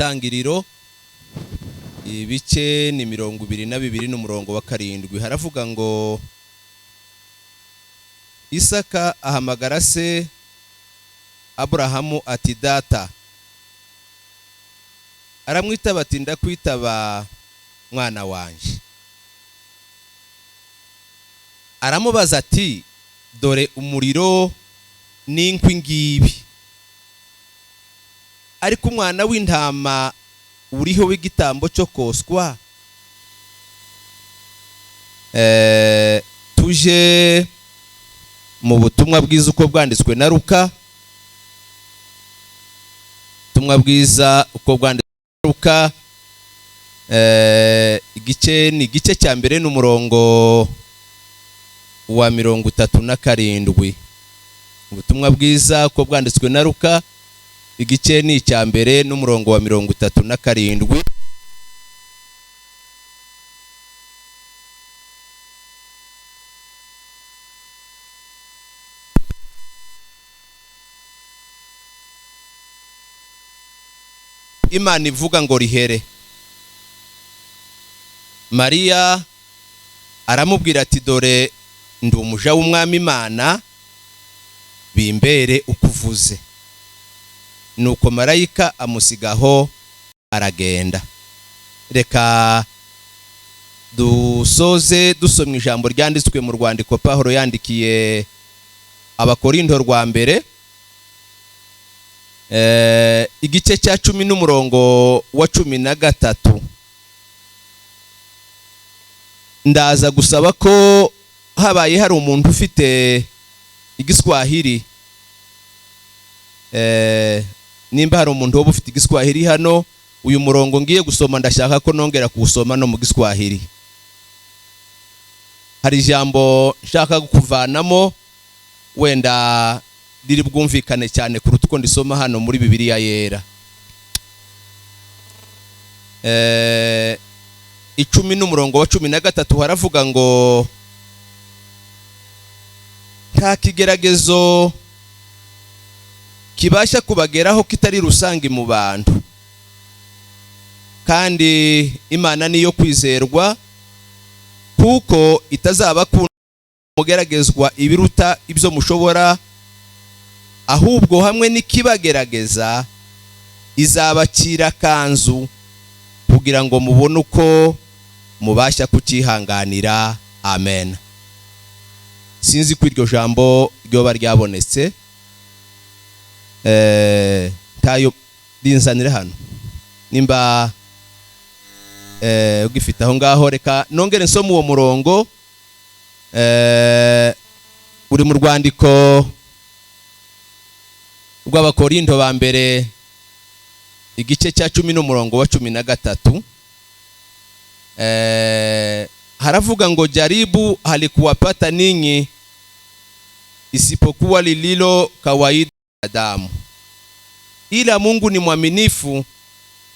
Itangiriro, ibice ni 22 n'umurongo wa 7, haravuga ngo: Isaka ahamagara se Aburahamu ati: "Data." Aramwitaba ati: "Ndakwitaba, mwana wanjye." Aramubaza ati: "Dore umuriro n'inkwi ngibi, ariko umwana w'intama uriho w'igitambo cyo koswa?" Tuje mu butumwa bwiza uko bwanditswe na Luka. Ubutumwa bwiza uko bwanditswe na Luka, igice ni igice cya mbere n'umurongo wa 37. Ubutumwa bwiza uko bwanditswe na Luka, igice ni icya mbere n'umurongo wa 37. Imana ivuga ngo rihere. Mariya aramubwira ati: "Dore ndi umuja w'Umwami Imana, bimbere uko uvuze." Nuko marayika amusigaho aragenda. Reka dusoze dusomye ijambo ryanditswe mu rwandiko Pawulo yandikiye Abakorinto rwa mbere, igice cya 10 n'umurongo wa 13. Ndaza gusaba ko habaye hari umuntu ufite Igiswahili, nimba hari umuntu woba ufite Igiswahili hano, uyu murongo ngiye gusoma ndashaka ko nongera kuwusoma no mu Giswahili. Hari ijambo nshaka kuvanamo, wenda riri bwumvikane cyane kuruta uko ndisoma hano muri Bibiliya Yera. 10 n'umurongo wa 13 haravuga ngo: "Nta kigeragezo kibasha kubageraho kitari rusange mu bantu, kandi Imana niyo kwizerwa, kuko itazabakunda mugeragezwa ibiruta ibyo mushobora, ahubwo hamwe n'ikibagerageza izabacira akanzu kugira ngo mubone uko mubasha kucyihanganira." Amen. Sinzi ko iryo jambo ryoba ryabonetse. Tayo rinzanire hano nimba ugifite aho ngaho. Reka nongere nsome uwo murongo. Uri mu rwandiko rw'Abakorinto ba mbere, igice cya 10 n'umurongo wa 13. Haravuga ngo: "Jaribu halikuwapata ninyi isipokuwa lililo kawaida damu, ila Mungu ni mwaminifu,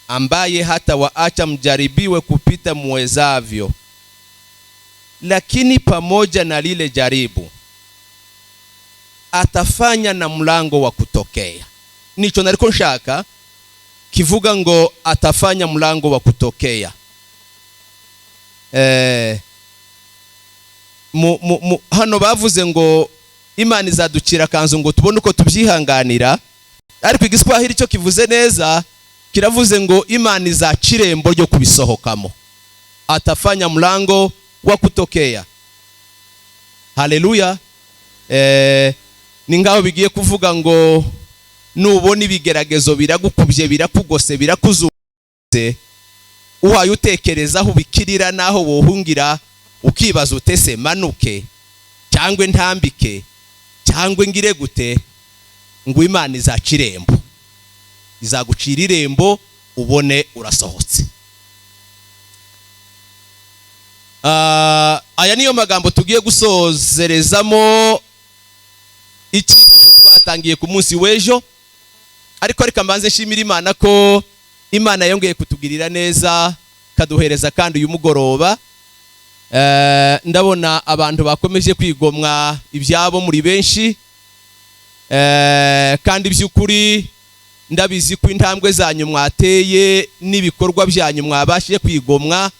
ambaye hata waacha mjaribiwe kupita muwezavyo, lakini pamoja na lile jaribu atafanya na mlango wa kutokea." Nico nariko nshaka kivuga ngo atafanya mlango wa kutokea. Hano bavuze ngo Imana izaducira akanzu ngo tubone uko tubyihanganira, ariko Igiswahili cyo kivuze neza, kiravuze ngo Imana izaca irembo ryo kubisohokamo, atafanya mlango wa kutokea. Haleluya! Ni ngaho bigiye kuvuga ngo nubona ibigeragezo biragukubye, birakugose, birakuzungutse, uhaye utekereza aho ubikirira n'aho wohungira, ukibaza utese manuke cyangwa ntambike cyangwa ngire gute, ngo Imana izaca irembo, izagucira irembo ubone urasohotse. Aya niyo magambo tugiye gusozerezamo icyigisho twatangiye ku munsi w'ejo. Ariko reka mbanze nshimira Imana ko Imana yongeye kutugirira neza, kaduhereza kandi uyu mugoroba. Ndabona abantu bakomeje kwigomwa ibyabo muri benshi, kandi by'ukuri Ndabizi ko intambwe zanyu mwateye n'ibikorwa byanyu mwabashije kwigomwa,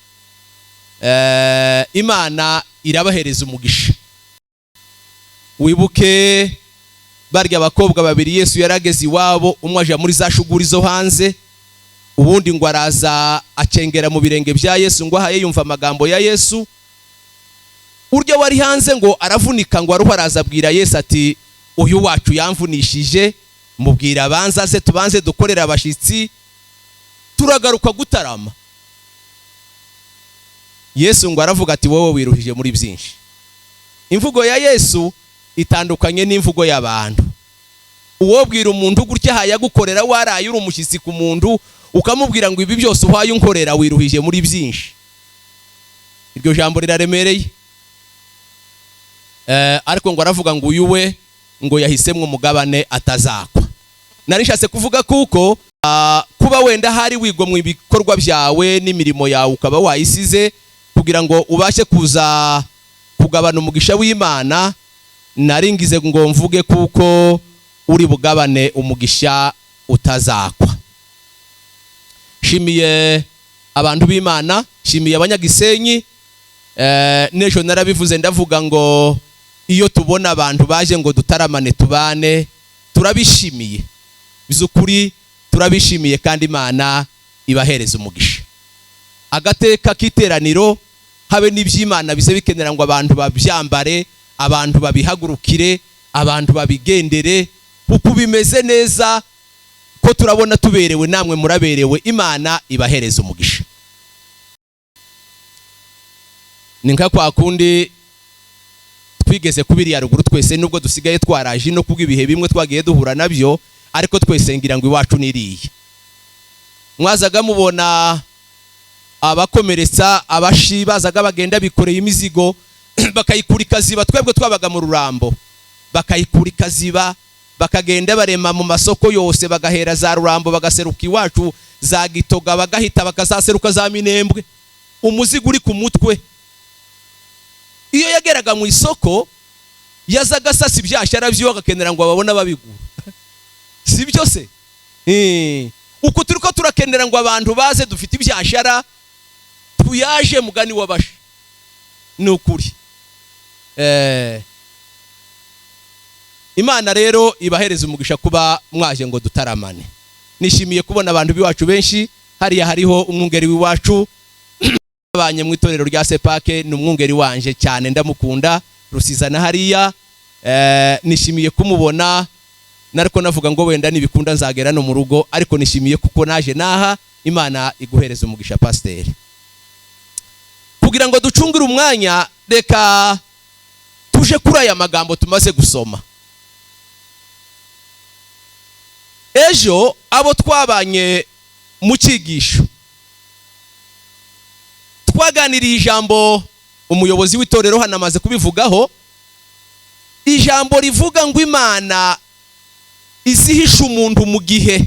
Imana irabahereza umugisha. Wibuke barya abakobwa babiri Yesu yarageze iwabo, umwe aja muri za shuguri zo hanze, ubundi ngo araza acengera mu birenge bya Yesu, ngo ahaye yumva amagambo ya Yesu. Urya wari hanze ngo aravunika, ngo aruho araza abwira Yesu ati: "Uyu wacu yamvunishije, mubwira abanza se tubanze dukorera abashyitsi, turagaruka gutarama." Yesu ngo aravuga ati: "Wowe wiruhije muri byinshi." Imvugo ya Yesu itandukanye n'imvugo y'abantu. Uwobwira umuntu gutya ahaye agukorera, waraye uri umushyitsi ku muntu, ukamubwira ngo: "Ibi byose uhaye unkorera, wiruhije muri byinshi," iryo jambo riraremereye. Ariko ngo aravuga ngo uyu we ngo yahisemo umugabane atazakwa. Nari nshatse kuvuga kuko kuba wenda hari wigomwa ibikorwa byawe n'imirimo yawe, ukaba wayisize kugira ngo ubashe kuza kugabana umugisha w'Imana, nari ngize ngo mvuge kuko uri bugabane umugisha utazakwa. Shimiye abantu b'Imana, shimiye Abanyagisenyi. N'ejo narabivuze, ndavuga ngo iyo tubona abantu baje ngo dutaramane, tubane, turabishimiye bizukuri, turabishimiye kandi Imana ibahereza umugisha. Agateka k'iteraniro habe n'iby'Imana bize bikenera ngo abantu babyambare, abantu babihagurukire, abantu babigendere, kuko bimeze neza ko turabona tuberewe, namwe muraberewe. Imana ibahereza umugisha. Ni nka kwa kundi twigeze kubiriya ruguru twese, nubwo dusigaye twaraje no kubw'ibihe bimwe twagiye duhura nabyo, ariko twese ngira ngo iwacu niriya. Mwazaga mubona abakomeretsa abashi bazaga bagenda bikoreye imizigo, bakayikura ikaziba. Twebwe twabaga mu Rurambo, bakayikura ikaziba, bakagenda barema mu masoko yose, bagahera za Rurambo, bagaseruka iwacu za Gitoga, bagahita bakazaseruka za Minembwe, umuzigo uri ku mutwe. Iyo yageraga mu isoko, yazaga asasa ibyashara byiwe, agakenera ngo babone ababigura. Si byo se? Uku turi ko turakenera ngo abantu baze, dufite ibyashara tuyaje mugani w'abasha, ni ukuri. Imana rero ibahereza umugisha kuba mwaje ngo dutaramane. Nishimiye kubona abantu b'iwacu benshi hariya. Hariho umwungeri w'iwacu abanye mu itorero rya Sepake, ni umwungeri wanje cyane, ndamukunda. Rusizana hariya, nishimiye kumubona. Nariko navuga ngo wenda nibikunda nzagera no mu rugo, ariko nishimiye kuko naje naha. Imana iguhereza umugisha, pasiteri. Kugira ngo ducungure umwanya, reka tuje kuri aya magambo tumaze gusoma. Ejo abo twabanye mu cyigisho twaganiriye ijambo, umuyobozi w'itorero hano amaze kubivugaho, ijambo rivuga ngo Imana izihisha umuntu mu gihe,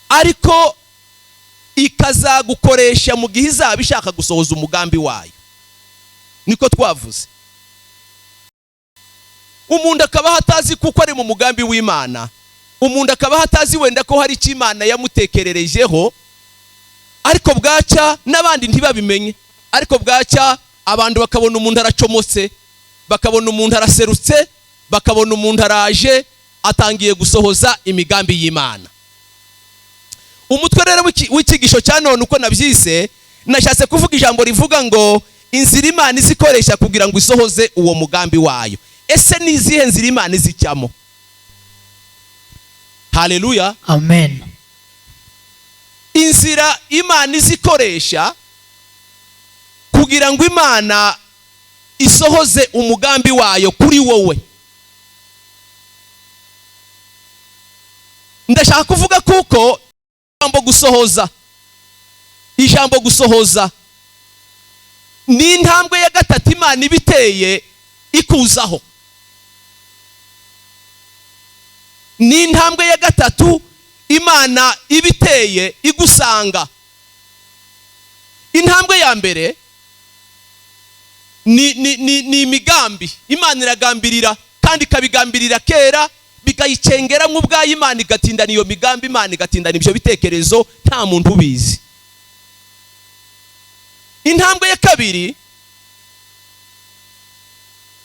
ariko ikazagukoresha mu gihe izaba ishaka gusohoza umugambi wayo. Niko twavuze. Umuntu akabaho atazi kuko ari mu mugambi w'Imana, umuntu akabaho atazi wenda ko hari icyo Imana yamutekererejeho, ariko bwacya n'abandi ntibabimenye, ariko bwacya abantu bakabona umuntu aracomotse, bakabona umuntu araserutse, bakabona umuntu araje atangiye gusohoza imigambi y'Imana. Umutwe rero w'icyigisho cya none, uko nabyise, nashatse kuvuga ijambo rivuga ngo inzira Imana izikoresha kugira ngo isohoze uwo mugambi wayo. Ese ni izihe nzira Imana izicamo? Haleluya! Amen. Inzira Imana izikoresha kugira ngo Imana isohoze umugambi wayo kuri wowe. Ndashaka kuvuga kuko ijambo gusohoza, ijambo gusohoza ni intambwe ya gatatu Imana iba iteye ikuzaho. Ni intambwe ya gatatu Imana iba iteye igusanga. Intambwe ya mbere ni imigambi. Imana iragambirira kandi ikabigambirira kera Bikayicengeramo ubwayo, Imana igatindana iyo migambi, Imana igatindana ibyo bitekerezo, nta muntu ubizi. Intambwe ya kabiri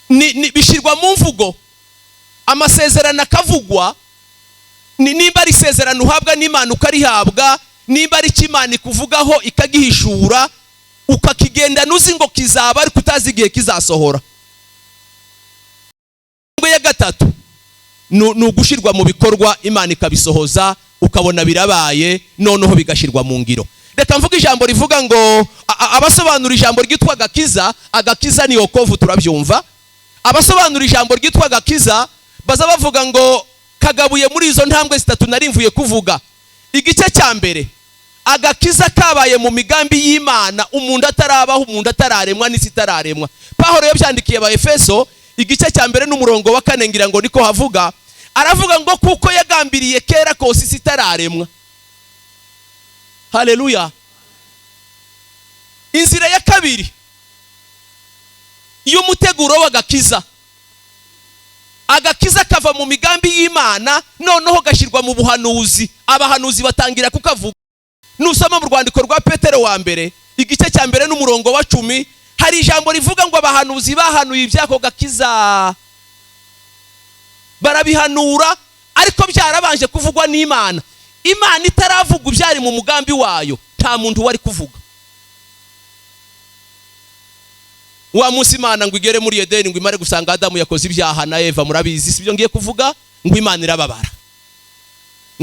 ni bishyirwa mu mvugo, amasezerano akavugwa. Nimba ari isezerano uhabwa n'Imana ukarihabwa, nimba ari icyo Imana ikuvugaho ikagihishura, ukakigendana uzi ngo kizaba ariko utazi igihe kizasohora. Intambwe ya gatatu ni ugushyirwa mu bikorwa, Imana ikabisohoza, ukabona birabaye, noneho bigashyirwa mu ngiro. Reka mvuge ijambo rivuga ngo abasobanura ijambo ryitwa agakiza, agakiza ni wokovu, turabyumva. Abasobanura ijambo ryitwa agakiza baza bavuga ngo kagabuye muri izo ntambwe zitatu nari mvuye kuvuga. Igice cya mbere, agakiza kabaye mu migambi y'Imana umuntu atarabaho, umuntu atararemwa, n'isi itararemwa. Pawulo yabyandikiye Abaefeso igice cya 1 n'umurongo wa 4, ngira ngo niko havuga. Aravuga ngo kuko yagambiriye kera kose isi itararemwa. Haleluya. Inzira ya kabiri y'umuteguro w'agakiza, agakiza kava mu migambi y'Imana noneho gashyirwa mu buhanuzi, abahanuzi batangira kukavuga. Nusoma mu rwandiko rwa Petero wa mbere igice cya 1 n'umurongo wa 10, hari ijambo rivuga ngo abahanuzi bahanuye iby'ako gakiza, barabihanura ariko byarabanje kuvugwa n'Imana. Imana itaravuga ibyari mu mugambi wayo, nta muntu wari kuvuga. Wa munsi Imana ngo igere muri Edeni ngo imare gusanga Adamu yakoze ibyaha na Eva, murabizi sibyo ngiye kuvuga, ngo Imana irababara.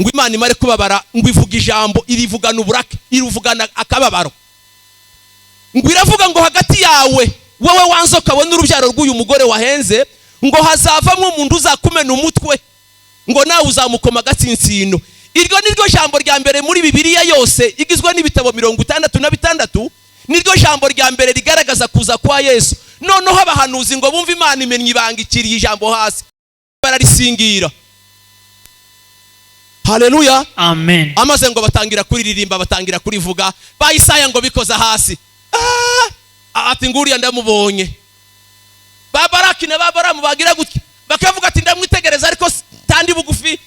Ngo Imana imare kubabara ngo ivuga ijambo, irivugana uburake, irivugana akababaro. Ngo iravuga ngo hagati yawe wowe wanzoka we n'urubyaro rw'uyu mugore wahenze, ngo hazavamo umuntu uzakumena umutwe, ngo nawe uzamukoma agatsinsino. Iryo ni ryo jambo rya mbere muri Bibiliya yose igizwe n'ibitabo 66, niryo jambo rya mbere rigaragaza kuza kwa Yesu. Noneho abahanuzi ngo bumve Imana imennye ibanga, ikiriye ijambo hasi bararisingira. Haleluya, amen. Amaze ngo batangira kuririmba, batangira kurivuga. Ba Isaya ngo bikoza hasi, ati nguriya ndamubonye. Ba Baraki na ba Baramu bagira gutya bakavuga ati ndamwitegereza ariko tandi bugufi,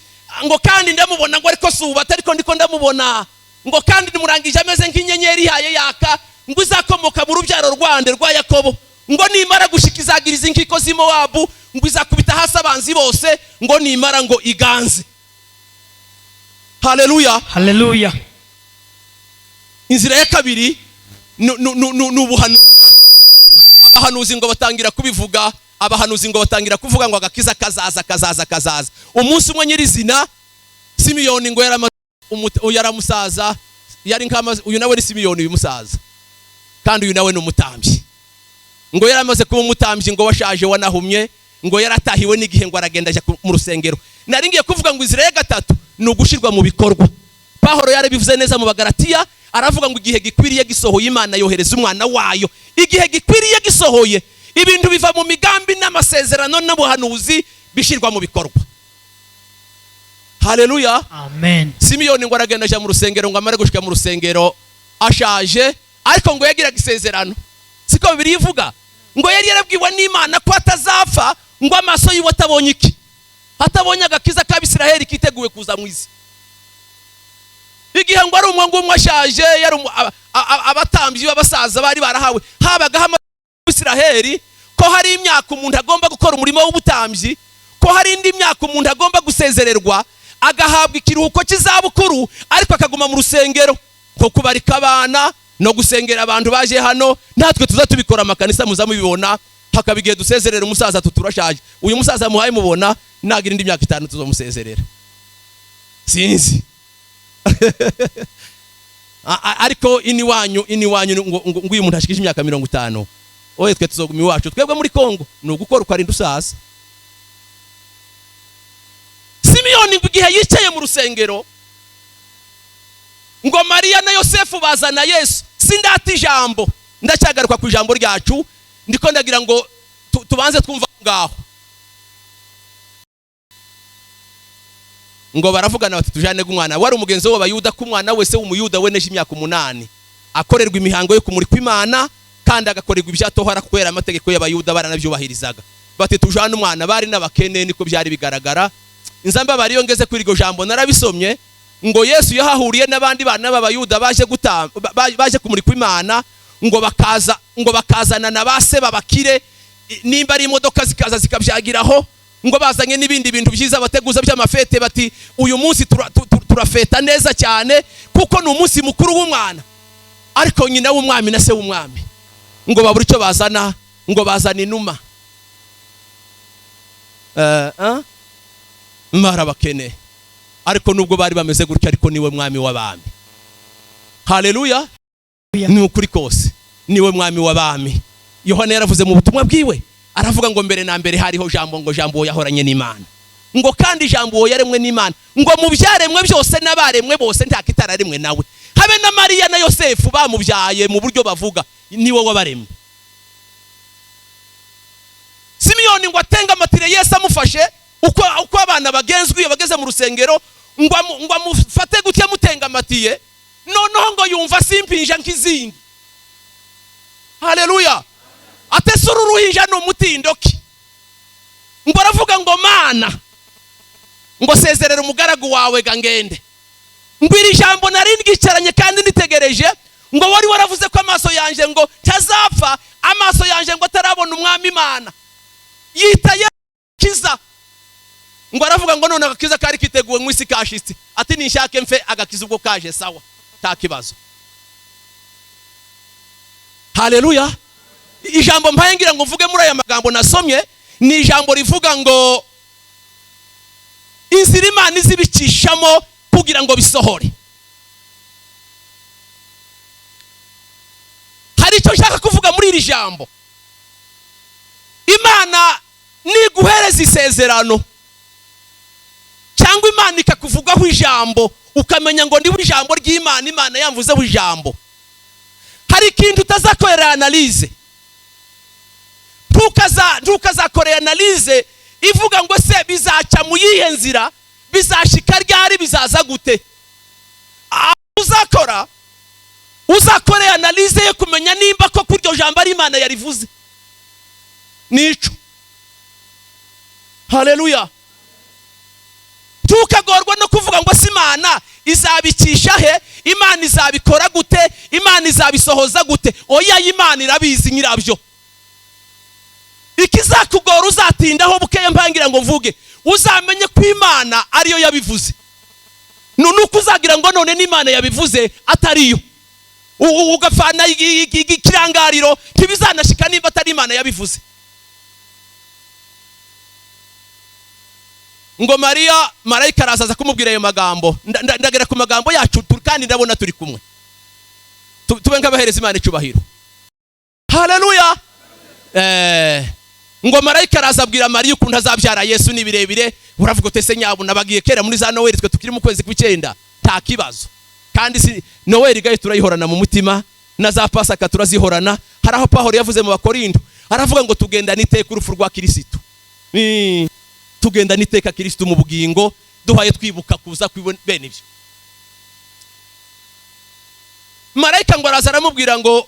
ngo kandi ndamubona, ngo ariko suba ariko ndiko ndamubona, ngo kandi nimurangije ameze nk'inyenyeri ihaye yaka, ngo izakomoka mu rubyaro rwande rwa Yakobo, ngo nimara gushika izagiriza inkiko z'i Mowabu, ngo izakubita hasi abanzi bose, ngo nimara ngo iganze. Haleluya, haleluya. Inzira ya kabiri ni ubuhanuzi. Abahanuzi ngo batangira kubivuga, abahanuzi ngo batangira kuvuga ngo agakiza kazaza, kazaza, kazaza. Umunsi umwe nyirizina Simiyoni ngo yaramusaza, yari nk'amaze, uyu nawe ni Simiyoni uyu musaza, kandi uyu nawe ni umutambyi. Ngo yaramaze kuba umutambyi, ngo washaje wanahumye, ngo yaratahiwe n'igihe, ngo aragenda ajya mu rusengero. Nari ngiye kuvuga ngo inzira ya gatatu ni ugushirwa mu bikorwa. Pawulo yarabivuze neza mu Bagalatiya, aravuga ngo igihe gikwiriye gisohoye Imana yohereza umwana wayo. Igihe gikwiriye gisohoye, ibintu biva mu migambi n'amasezerano n'ubuhanuzi bishyirwa mu bikorwa. Haleluya, amen. Simiyoni ngo aragenda ajya mu rusengero, ngo amare gushika mu rusengero ashaje, ariko ngo yagiraga isezerano, siko Bibiliya ivuga, ngo yari yarabwiwe n'Imana ko atazapfa ngo amaso yiwe atabonye iki, atabonye agakiza k'Abisiraheli kiteguye kuza mu isi. Igihe ngo ari umwe ngumwe ashaje, yari abatambyi b'abasaza bari barahawe, habagaho Abisiraheli ko hari imyaka umuntu agomba gukora umurimo w'ubutambyi, ko hari indi myaka umuntu agomba gusezererwa agahabwa ikiruhuko cy'izabukuru, ariko akaguma mu rusengero ko kubarika abana no gusengera abantu baje hano. Natwe tuza tubikora amakanisa, muza mubibona, hakaba igihe dusezerera umusaza tuturashaje. Uyu musaza muhaye mubona nagira indi myaka 5 tuzomusezerera, sinzi. Ariko ini wanyu, ini wanyu ngo uyu muntu ashikije imyaka 50, oye twe tuzoguma iwacu. Twebwe muri Kongo ni ugukora ukarinda usaza. Simiyoni ngo igihe yicaye mu rusengero, ngo Mariya na Yosefu bazana Yesu. Sindata ijambo, ndacyagaruka ku ijambo ryacu, ndiko ndagira ngo tubanze twumva ngaho. Ngo baravugana bati tujane gumwana wari umugenzi w'Abayuda, ko umwana wese w'Umuyuda weneje imyaka 8 akorerwa imihango yo kumurikwa Imana, kandi agakorerwa ibyatohara kuko yari amategeko y'Abayuda baranabyubahirizaga. Bati tujane umwana, bari n'abakene niko byari bigaragara. Inzambabari iyo ngeze kuri iryo jambo narabisomye, ngo Yesu yahahuriye n'abandi bana b'Abayuda baje baje kumurikwa Imana, ngo bakaza, ngo bakazana na ba se babakire, nimba ari imodoka zikaza zikabyagiraho, ngo bazanye n'ibindi bintu byiza bateguza by'amafete, bati uyu munsi turafeta neza cyane kuko ni umunsi mukuru w'umwana. Ariko nyina w'umwami na se w'umwami ngo babura icyo bazana, ngo bazana inuma. Mara bakene, ariko nubwo bari bameze gutya, ariko niwe mwami w'abami. Haleluya! Ni ukuri kose niwe mwami w'abami. Yohana yaravuze mu butumwa bwiwe, aravuga ngo mbere na mbere hariho Jambo, ngo Jambo uwo yahoranye n'Imana, ngo kandi Jambo uwo yaremwe n'Imana, ngo mu byaremwe byose n'abaremwe bose nta kitararemwe nawe, habe na Mariya na Yosefu bamubyaye mu buryo bavuga niwe wabaremye. Simiyoni ngo atenga amatire Yesu amufashe uko abana bagenzwe iyo bageze mu rusengero, ngo amufate gutya amutenga amatiye, noneho ngo yumva simpinja nk'izindi. Haleluya! Atese uru ruhinja ni umutindoki? Ngo aravuga ngo Mana, ngo sezerera umugaragu wawe ga ngende, ngo iri jambo nari ndyicaranye kandi nitegereje, ngo wari waravuze ko amaso yanjye ngo ntazapfa, amaso yanjye ngo atarabona umwami Imana yita kiza. Ngo aravuga ngo none agakiza kari kiteguwe mu isi kashitse, ati ninshake mfe agakiza ubwo kaje, sawa, nta kibazo. Haleluya! Ijambo mpaye ngira ngo mvuge muri aya magambo nasomye ni ijambo rivuga ngo inzira Imana izibicishamo kugira ngo bisohore. Hari icyo nshaka kuvuga muri iri jambo. Imana niguhereza isezerano cyangwa Imana ikakuvugaho ijambo, ukamenya ngo ndiho ijambo ry'Imana, Imana yamvuzeho ijambo, hari ikintu utazakorera analyse. Ntukazakorera analyse ivuga ngo se bizaca mu yihe nzira, bizashika ryari, bizaza gute. Aho uzakorera analyse yo kumenya nimba ko kuri iryo jambo ari Imana yarivuze. Nico. Haleluya! Ntukagorwa no kuvuga ngo se Imana izabikisha he, Imana izabikora gute, Imana izabisohoza gute. Oya, Imana irabizi nyirabyo. Ikizakugora uzatindaho bukeya mpangira ngo mvuge, uzamenye ko Imana ariyo yabivuze. Nuko uzagira ngo none n'Imana yabivuze atariyo, ugafana ikirangariro, ntibizanashika nimba atari Imana yabivuze. Ngo Mariya marayika araza kumubwira ayo magambo. Ndagera ku magambo yacu kandi ndabona turi kumwe. Tube nk'abahereza Imana icyubahiro. Haleluya! Ngo marayika araza abwira Mariya ukuntu azabyara Yesu. Ni birebire, uravuga uti ese nyabuna bagiye kera muri za Noheli, twe tukiri mu kwezi kw'icyenda, nta kibazo. Kandi si Noheli gaye turayihorana mu mutima, na za Pasaka turazihorana. Hari aho Pawulo yavuze mu Bakorinto, aravuga ngo tugenda n'iteka urupfu rwa Kirisitu. Tugenda n'iteka Kirisitu mu bugingo, duhaye twibuka kuza bene ibyo. Marayika ngo araza aramubwira ngo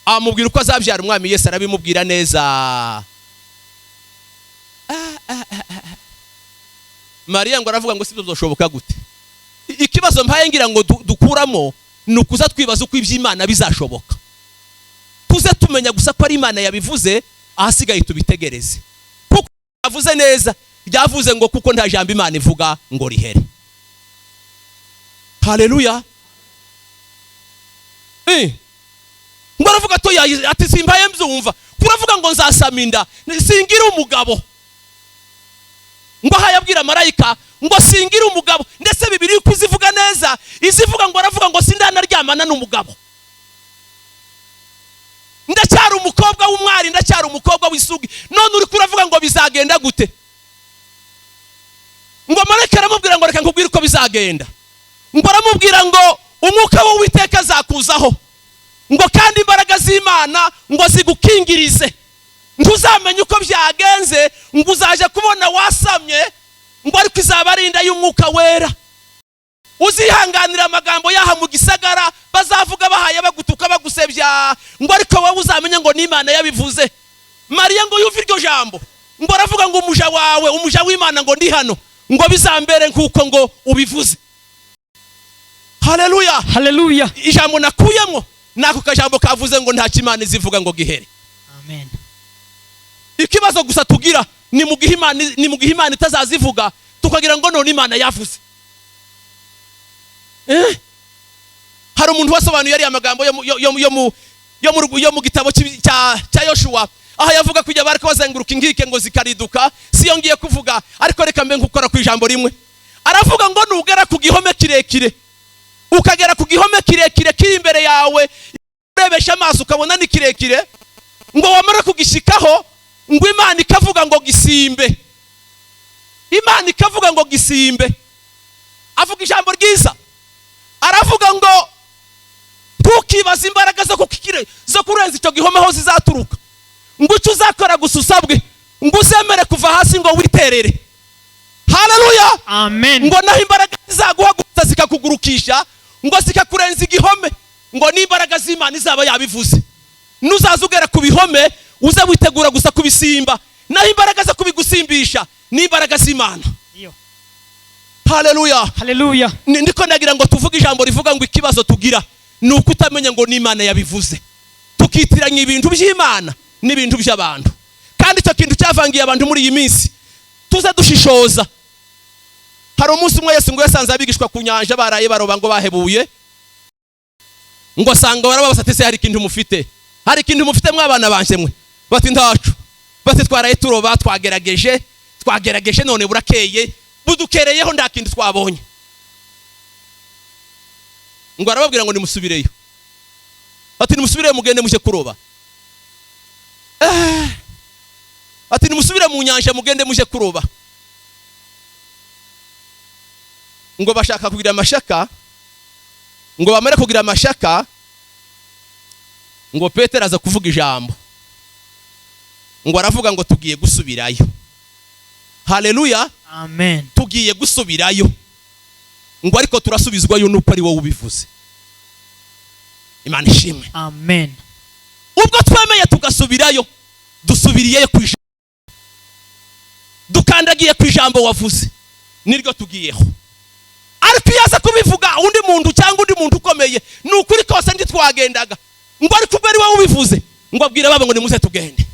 amubwira uko azabyara umwami Yesu, arabimubwira neza. Mariya ngo aravuga ngo sibyo bizoshoboka gute? Ikibazo mpaye ngira ngo dukuramo ni ukuza twibaza uko iby'Imana bizashoboka. Tuze tumenya gusa ko ari Imana yabivuze, ahasigaye tubitegereze. Kuko yavuze neza, ryavuze ngo kuko nta jambo Imana ivuga ngo rihere. Haleluya! Ngo aravuga to ati simbaye mbyumva. Kuravuga ngo nzasama inda, singira umugabo. Ngo aha yabwira marayika ngo singira umugabo, ndetse Bibiliya uko izivuga neza izivuga ngo aravuga ngo sindanaryamana n'umugabo, ndacyari umukobwa w'umwari, ndacyari umukobwa w'isugi, none uri kuravuga ngo bizagenda gute? Ngo marayika aramubwira ngo reka nkubwire uko bizagenda. Ngo aramubwira ngo umwuka w'Uwiteka azakuzaho, ngo kandi imbaraga z'Imana ngo zigukingirize, ngo uzamenye uko byagenze, ngo uzaje kubona wasamye, ngo ariko izaba ari inda y'umwuka wera. Uzihanganira amagambo yaha mu gisagara bazavuga bahaye bagutuka bagusebya, ngo ariko wowe uzamenye ngo n'Imana yabivuze. Mariya ngo yumve iryo jambo, ngo aravuga ngo umuja wawe, umuja w'Imana, ngo ndi hano, Ngo bizambere nk'uko ngo ubivuze. Haleluya! Haleluya! Ijambo nakuyemo ni ako kajambo kavuze ngo ntacyo Imana izivuga ngo gihere. Amen. Ikibazo gusa tugira ni mu gihe Imana itazazivuga, tukagira ngo none Imana yavuze. Eh? Hari umuntu wasobanuye ariya magambo yo mu- yo- yo- yo mu- yo mu yo mu gitabo cya Yoshuwa, aho yavuga kujya bariko bazenguruka inkike ngo zikariduka. Siyo ngiye kuvuga, ariko reka mbe nkukora ku ijambo rimwe. Aravuga ngo nugera ku gihome kirekire, ukagera ku gihome kirekire kiri imbere yawe, urebesha amaso ukabona ni kirekire, ngo wamara kugishikaho, ngo Imana ikavuga ngo gisimbe. Imana ikavuga ngo gisimbe. Avuga ijambo ryiza, aravuga ngo ntukibaze imbaraga zo kurenza icyo gihome aho zizaturuka. Ngo icyo uzakora gusa usabwe, ngo uzemere kuva hasi ngo witerere. Haleluya! Amen. Ngo naho imbaraga zizaguhagurutsa zikakugurukisha, ngo zikakurenza igihome, ngo n'imbaraga z'Imana izaba yabivuze. Nuzaza ugera ku bihome, uze witegura gusa kubisimba, naho imbaraga zo kubigusimbisha n'imbaraga z'Imana. Iyo. Haleluya! Haleluya! Ndiko nagira ngo tuvuge ijambo rivuga ngo ikibazo tugira ni uko utamenya ngo n'Imana yabivuze, tukitiranya ibintu by'Imana n'ibintu by'abantu. Kandi icyo kintu cyavangiye abantu muri iyi minsi, tuze dushishoza. Hari umunsi umwe Yesu ngo yasanze abigishwa ku nyanja baraye baroba, ngo bahebuye, ngo asanga barababaza ati: "Se hari ikintu mufite? Hari ikintu mufite, mwabana banje mwe?" Bati: "Ntacu." Bati: "Twaraye turoba, twagerageje, twagerageje, none burakeye, budukereyeho, nta kintu twabonye." Ngo arababwira ngo nimusubireyo. Ati: "Nimusubireyo, mugende mujye kuroba." Ati: "Nimusubire mu nyanja, mugende mujye kuroba." Ngo bashaka kugira amashaka, ngo bamare kugira amashaka, ngo Petero aza kuvuga ijambo, ngo aravuga ngo: "Tugiye gusubirayo." Haleluya! Amen. "Tugiye gusubirayo," ngo ariko turasubizwayo nuko ari wowe ubivuze. Imana ishimwe! Amen. Ubwo twemeye tugasubirayo, dusubiriyeyo ku ijambo, dukandagiye ku ijambo wavuze, niryo tugiyeho. Ariko iyo aza kubivuga undi muntu cyangwa undi muntu ukomeye, ni ukuri kose ntitwagendaga. Ngo ariko ubwo ari wowe ubivuze, ngo abwira babo ngo nimuze tugende.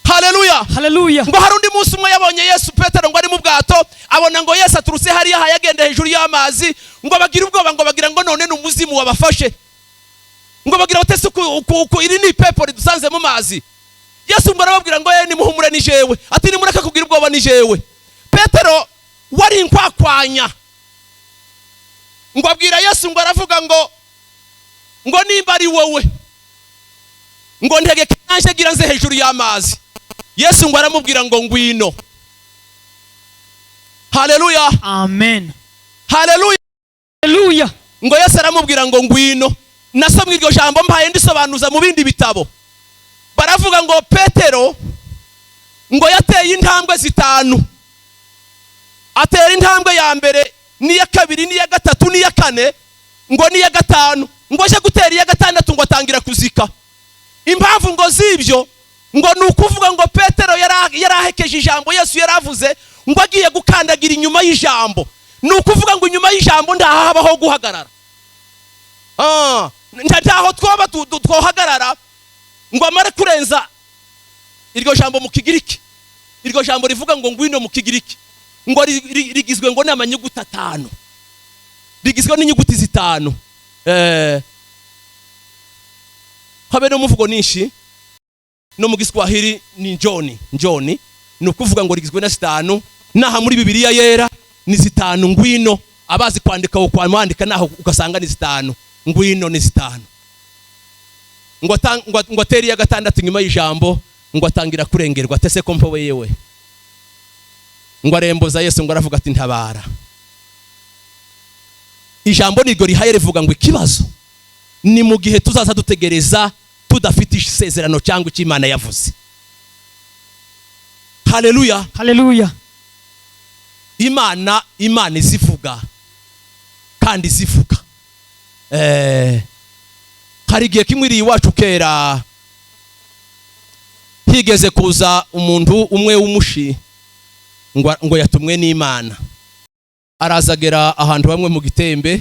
Haleluya! Haleluya! Ngo hari undi munsi umwe yabonye Yesu, Petero ngo ari mu bwato, abona ngo Yesu aturutse hariya yagenda hejuru y'amazi. Ngo bagire ubwoba, ngo bagira ngo none ni umuzimu wabafashe, ngo bagira bati: "Uku iri ni ipepo ridusanze mu mazi." Yesu ngo arababwira ngo: "Ye, nimuhumure, ni jewe." Ati: "Nimureke kugira ubwoba, ni jewe." Petero wari inkwakwanya ngo abwira Yesu, ngo aravuga ngo nimba ari wowe, ngo ntegeke nanjye gira nze hejuru y'amazi. Yesu ngo aramubwira ngo: "Ngwino." Haleluya! Amen. Haleluya! Haleluya! Ngo Yesu aramubwira ngo: "Ngwino." Nasomwe iryo jambo mpaye ndisobanuza mu bindi bitabo, baravuga ngo Petero ngo yateye intambwe zitanu. Atera intambwe ya mbere, n'iya kabiri, n'iya gatatu, n'iya kane, ngo n'iya gatanu. Ngo aje gutera iya gatandatu, ngo atangira kuzika. Impamvu ngo z'ibyo ngo ni ukuvuga ngo Petero yari ahekeje ijambo Yesu yari avuze, ngo agiye gukandagira inyuma y'ijambo. Ni ukuvuga ngo inyuma y'ijambo ntahabaho guhagarara. Ntaho twaba twohagarara. Ngo amare kurenza iryo jambo mu Kigiriki, iryo jambo rivuga ngo ngwino mu Kigiriki, ngo rigizwe ngo n'amanyuguti atanu, rigizwe n'inyuguti zitanu. Habe no muvugo nyinshi no mu Giswahili ni njoni njoni. Ni ukuvuga ngo rigizwe na zitanu. Naha muri Bibiliya Yera ni zitanu. Ngwino, abazi kwandika kwandika, naho ugasanga ni zitanu. Ngwino ni zitanu. Ngo atere iya gatandatu inyuma y'ijambo, ngo atangira kurengerwa, atese ko mpowe yewe. Ngo aremboza Yesu, ngo aravuga ati: "Ntabara." Ijambo niryo rihaye rivuga ngo ikibazo ni mu gihe tuzaza dutegereza tudafite isezerano cyangwa icyo Imana yavuze. Haleluya! Haleluya! Imana izivuga kandi izivuga. Hari igihe kimwe iri iwacu kera higeze kuza umuntu umwe w'umushi. Ngo yatumwe n'Imana, arazagera ahantu bamwe mu gitembe.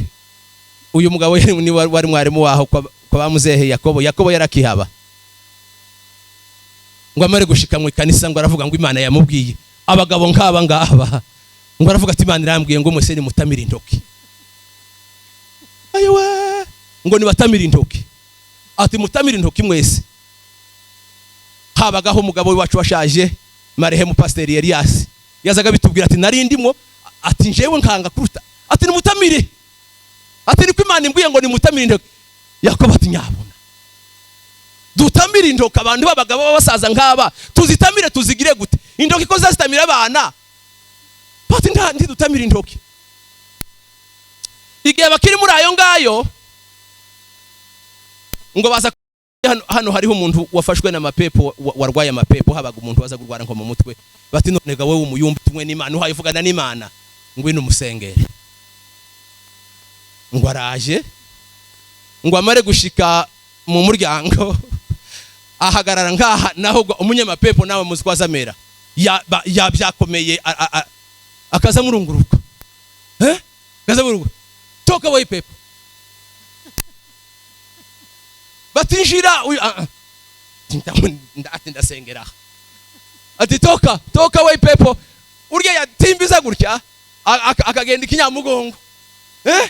Uyu mugabo ni wari mwarimu waho kwa bamuzehe Yakobo. Yakobo yarakihaba. Ngo amare gushika mu ikanisa, ngo aravuga ngo Imana yamubwiye, abagabo nk'aba ngaba, ngo aravuga ati: "Imana irambwiye ngo mwese nimutamire intoki." Ayiwe, ngo nibatamire intoki, ati: "Mutamire intoki mwese." Habagaho umugabo wacu washaje, marehemu Pasiteri Elias, yazaga bitubwira ati: "Nari ndimo," ati: "Njewe nkanga kuruta," ati: "Nimutamire," ati: "Niko Imana imbwiye ngo nimutamire intoki." Yakobo ati: "Nyabona dutamire intoki, abantu b'abagabo b'abasaza nk'aba tuzitamire, tuzigire gute intoki ko zazitamira abana?" Bati: "Nta ntidutamire intoki." Igihe bakiri muri ayo ngayo, ngo baza hano hariho umuntu wafashwe n'amapepo, warwaye amapepo. Habaga umuntu waza kurwara nko mu mutwe. Bati: "None ga wowe umuyumba tumwe n'Imana, uhaye uvugana n'Imana, ngwino umusengere." Ngo araje, ngo amare gushika mu muryango, ahagarara ngaha naho. Umunyamapepo nawe muzi ko azamera ya byakomeye, akaza murunguruka, eh, akaza murunguruka: "Toka wewe pepo!" Batinjira uyu, ah, ah. Ati: "Ndasengera aha." Ati: "Toka, toka wewe pepo!" Urya yatimbiza gutya, akagenda ikinyamugongo, eh,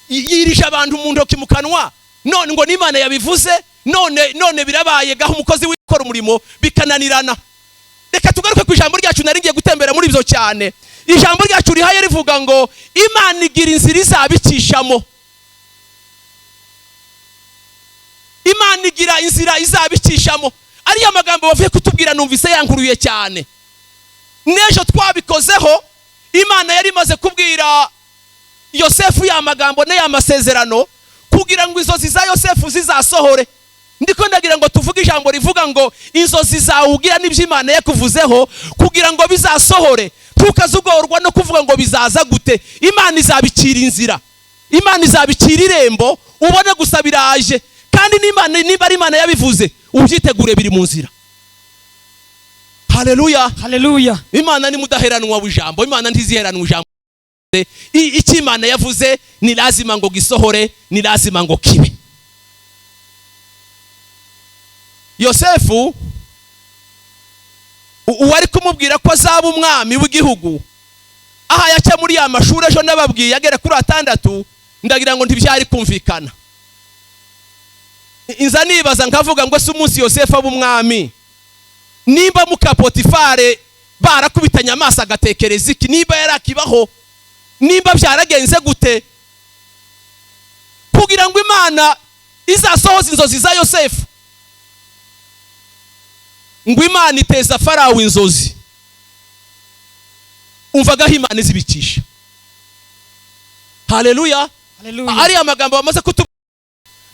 yirisha abantu mu ntoki mu kanwa. None ngo n'Imana yabivuze, none birabaye gaho umukozi wikora umurimo bikananirana. Reka tugaruke ku ijambo ryacu. Nari ngiye gutembera muri ibyo cyane. Ijambo ryacu rihaye rivuga ngo Imana igira inzira izabicishamo. Imana igira inzira izabicishamo. Ariya magambo bavuye kutubwira numvise yankuruye cyane. N'ejo twabikozeho. Imana yari imaze kubwira Yosefu ya magambo n'aya masezerano kugira ngo inzozi za Yosefu zizasohore. Ndiko ndagira ngo tuvuge ijambo rivuga ngo inzozi zawe ugira n'ibyo Imana yakuvuzeho kugira ngo bizasohore, ntukazugorwa no kuvuga ngo bizaza gute. Imana izabicira inzira, Imana izabicira irembo, ubone gusa biraje. Kandi n'Imana, niba ari Imana yabivuze, ubyitegure, biri mu nzira. Haleluya! Haleluya! Imana ni mudaheranwa w'ijambo. Imana ntiziheranwa ijambo. Icyo Imana yavuze ni lazima ngo gisohore, ni lazima ngo kibe. Yosefu, uwari kumubwira ko azaba umwami w'igihugu, aha yaca muri ya mashuri ejo nababwiye agera kuri atandatu, ndagira ngo ntibyari kumvikana. Inza nibaza nkavuga ngo: ese umunsi Yosefu aba umwami, nimba muka Potifare barakubitanye amaso agatekereza iki? Nimba yarakibaho, nimba byaragenze gute kugira ngo Imana izasohoze inzozi za Yosefu? Ngo Imana iteza Farawo inzozi. Umvagaho Imana izibikisha. Haleluya! Haleluya! Ariya magambo bamaze kutu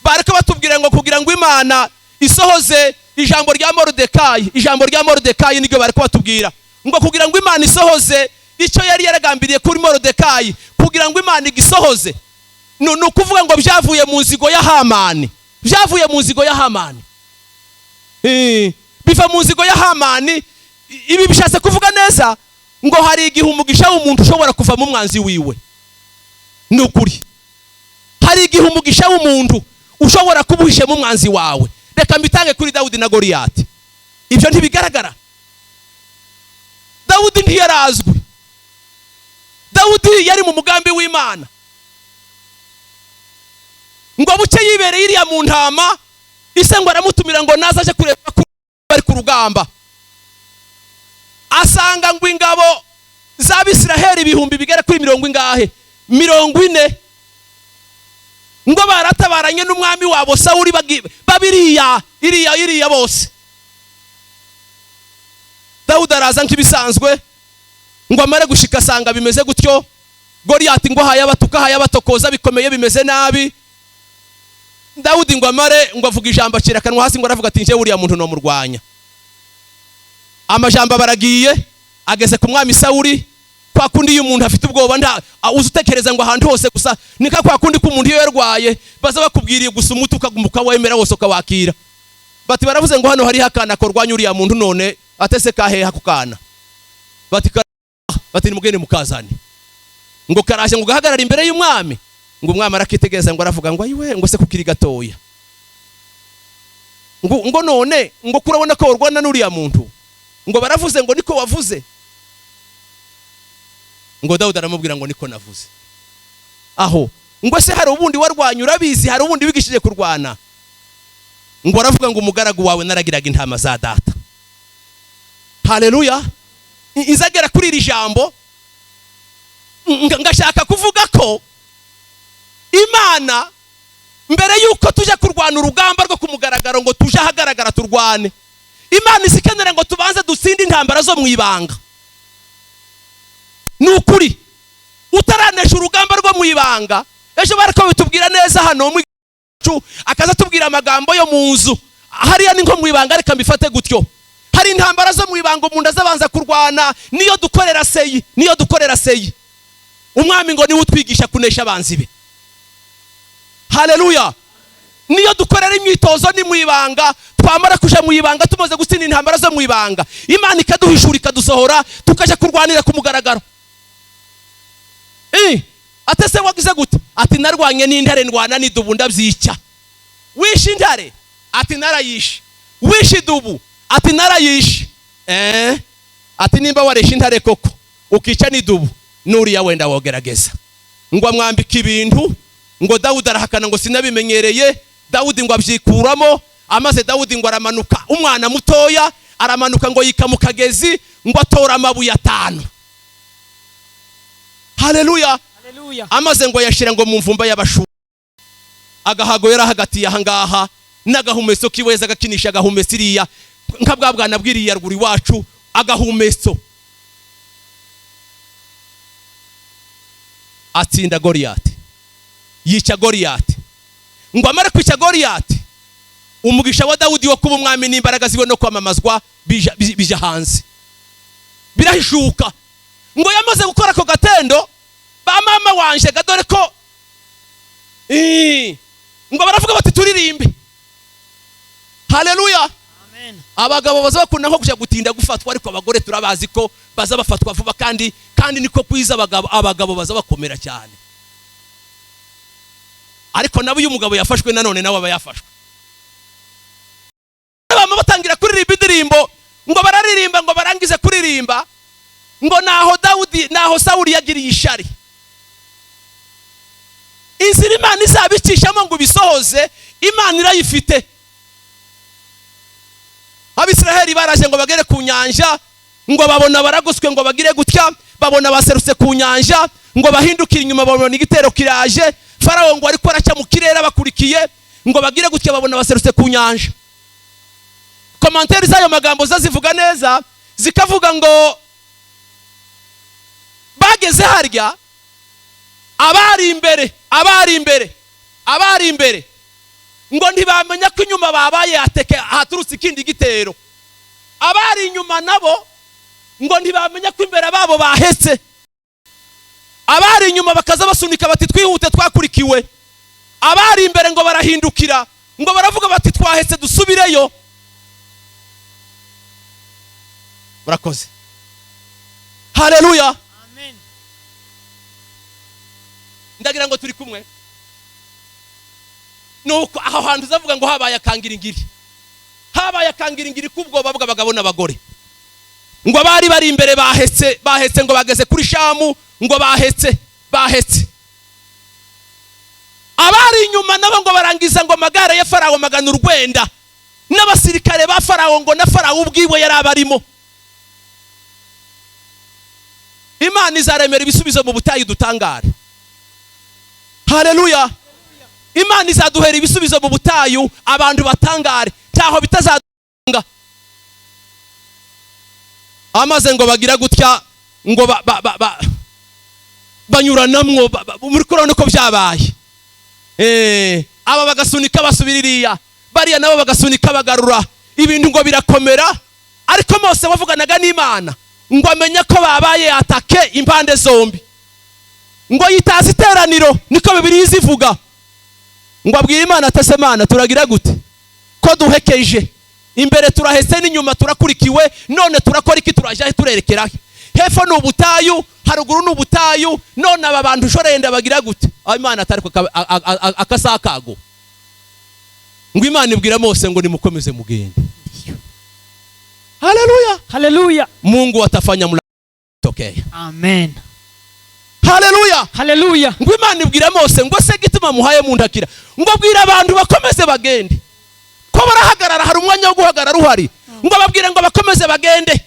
bareka batubwira ngo kugira ngo Imana isohoze ijambo rya Moridekayi, ijambo rya Moridekayi niryo bari kubatubwira, ngo kugira ngo Imana isohoze icyo yari yaragambiriye kuri Moridekayi, kugira ngo Imana igisohoze, ni ukuvuga ngo byavuye mu nzigo ya Hamani. Byavuye mu nzigo ya Hamani. Biva mu nzigo ya Hamani. Ibi bishatse kuvuga neza ngo hari igihe umugisha w'umuntu ushobora kuva mu mwanzi wiwe. Ni ukuri, hari igihe umugisha w'umuntu ushobora kuba uhishemo umwanzi wawe. Reka mbitange kuri Dawudi na Goliyati. Ibyo ntibigaragara? Dawudi ntiyarazwi. Dawudi yari mu mugambi w'Imana. Ngo buke yibereye iriya mu ntama, ise ngo aramutumira ngo naze aje kureba ko bari ku rugamba. Asanga ngo ingabo z'Abisiraheli ibihumbi bigera kuri mirongo ingahe, 40, ngo baratabaranye n'umwami wabo Sawuli, babiriya iriya iriya bose. Dawudi araza nk'ibisanzwe. Ngo amare gushika, asanga bimeze gutyo. Goliyati ngo ahaye abatuka, ahaye abatokoza, bikomeye, bimeze nabi. Dawudi ngo amare ngo avuga ijambo, acira akanwa hasi, ngo aravuga ati: "Njyewe uriya muntu nomurwanya." Amajambo baragiye, ageze ku mwami Sawuli. Kwa kundi iyo umuntu afite ubwoba, nta uzi utekereza ngo ahantu hose gusa nika kwa kundi ko umuntu iyo yarwaye baza bakubwiriye gusa umuti, ukaguma ukawemera wose, ukawakira. Bati: "Baravuze ngo hano hariho akana korwanya uriya muntu." None Atese kaheha kukana? Bati bati nimugende mukazane. Ngo karaje, ngo gahagarara imbere y'umwami. Ngo umwami arakitegereza, ngo aravuga ngo: "Ayiwe," ngo, "se kukiri gatoya?" Ngo none ngo kurabona ko urwana n'uriya muntu? Ngo baravuze ngo niko wavuze. Ngo Dawudi aramubwira ngo: "Niko navuze." Aho ngo: "Se hari ubundi warwanya urabizi? Hari ubundi wigishije kurwana?" Ngo aravuga ngo: "Umugaragu wawe naragiraga intama za data." Haleluya! Inzagera kuri iri jambo, ngashaka kuvuga ko Imana, mbere y'uko tujya kurwana urugamba rwo ku mugaragaro, ngo tuje ahagaragara turwane, Imana izikenera ngo tubanze dutsinde intambara zo mu ibanga. Ni ukuri, utaranesha urugamba rwo mu ibanga. Ejo bari ko bitubwira neza hano mu akaza atubwira amagambo yo mu nzu. Hariya ni nko mu ibanga, reka mbifate gutyo. Hari intambara zo mu ibanga umuntu azabanza kurwana. Niyo dukorera seyi, niyo dukorera seyi. Umwami ngo niwe utwigisha kunesha abanzi be. Haleluya! Niyo dukorera imyitozo, ni mu ibanga. Twamara kuja mu ibanga, tumaze gutsinda intambara zo mu ibanga, Imana ikaduhishura, ikadusohora, tukajya kurwanira ku mugaragaro. Ate se wagize gute? Ati: "Narwanye n'intare, ndwana n'idubu, ndabyica." "Wishe intare?" Ati: "Narayishe." "Wishe idubu?" Ati: "Narayishe." Ati: "Nimba wareshe intare koko, ukica n'idubu, nuriya wenda wogerageza." Ngo amwambika ibintu. Ngo Dawudi arahakana ngo: "Sinabimenyereye." Dawudi ngo abyikuramo. Amaze Dawudi ngo aramanuka, umwana mutoya aramanuka, ngo yika mu kagezi, ngo atora amabuye atanu. Haleluya! Haleluya. Amaze ngo yashyira ngo mu mvumba y'abashu. Agahago yari ahagatiye ahangaha n'agahumetso kiweza, agakinisha agahumetso iriya nka bwa bwana bw'iriya ruguru iwacu, agahumetso. Atsinda Goriyati, yica Goriyati. Ngo amare kwica Goriyati, umugisha wa Dawudi wo kuba umwami n'imbaraga ziwe no kwamamazwa bija hanze, birahishuka. Ngo yamaze gukora ako gatendo, ba mama wanje ga dore ko ngo baravuga bati: "Turirimbe." Haleluya! Amen. Abagabo baza bakunda nko kujya gutinda gufatwa, ariko abagore turabazi ko baza bafatwa vuba, kandi niko kwiza. Abagabo baza bakomera cyane, ariko nabo iyo umugabo yafashwe, nanone nawe aba yafashwe. Bama batangira kuririmba indirimbo. Ngo bararirimba, ngo barangize kuririmba, ngo naho Dawudi, naho Sawuli yagiriye ishari. Inzira Imana izabicishamo ngo ibisohoze, Imana irayifite. Abisiraheli baraje ngo bagere ku nyanja, ngo babona baragoswe. Ngo bagire gutya, babona baserutse ku nyanja. Ngo bahindukire inyuma, babona igitero kiraje. Farawo ngo ariko araca mu kirere abakurikiye. Ngo bagire gutya, babona baserutse ku nyanja. Commentaires z'ayo magambo zo zivuga neza, zikavuga ngo bageze harya, abari imbere ngo ntibamenya ko inyuma babaye attaqué, haturutse ikindi gitero. Abari inyuma nabo ngo ntibamenya ko imbere babo bahetse. Abari inyuma bakaza basunika bati: "Twihute, twakurikiwe." Abari imbere ngo barahindukira, ngo baravuga bati: "Twahetse, dusubireyo." Murakoze. Haleluya! Amen. Ndagira ngo turi kumwe. Nuko aho hantu uzavuga ngo habaye akangiringiri, habaye akangiringiri k'ubwoba bw'abagabo n'abagore. Ngo abari bari imbere bahetse, bahetse, ngo bageze kuri Shamu, ngo bahetse, bahetse. Abari inyuma nabo ngo barangiza, ngo amagare ya Farawo 900 n'abasirikare ba Farawo, ngo na Farawo ubwiwe yari abarimo. Imana izaremera ibisubizo mu butayu dutangare. Haleluya! Imana izaduhera ibisubizo mu butayu, abantu batangare, cyaho bitazadunga. Amaze ngo bagira gutya, ngo banyuranamwo muri kurabona uko byabaye. Aba bagasunika basubira iriya, bariya nabo bagasunika bagarura ibintu, ngo birakomera. Ariko Mose wavuganaga n'Imana ngo amenye ko babaye attaqué impande zombi, ngo yitaza iteraniro, niko Bibiliya izivuga. Ngo abwire Imana ati: "Ese Mana, turagira gute ko duhekeje?" Imbere turahese n'inyuma turakurikiwe, none turakora iki? Turajya he? Turerekera he? Hepfo ni ubutayu, haruguru ni ubutayu, none aba bantu ushoreye bagira gute? Aho Imana atari akasakago. Ngo Imana ibwira Mose ngo nimukomeze mugende. Haleluya. Haleluya. Mungu atafanya mlango tokea. Amen. Haleluya. Haleluya. Ngo Imana ibwira Mose ngo se gituma muhaye mundakira, ngo bwira abantu bakomeze bagende, ko barahagarara, hari umwanya wo guhagarara uhari. Ngo babwire ngo bakomeze bagende,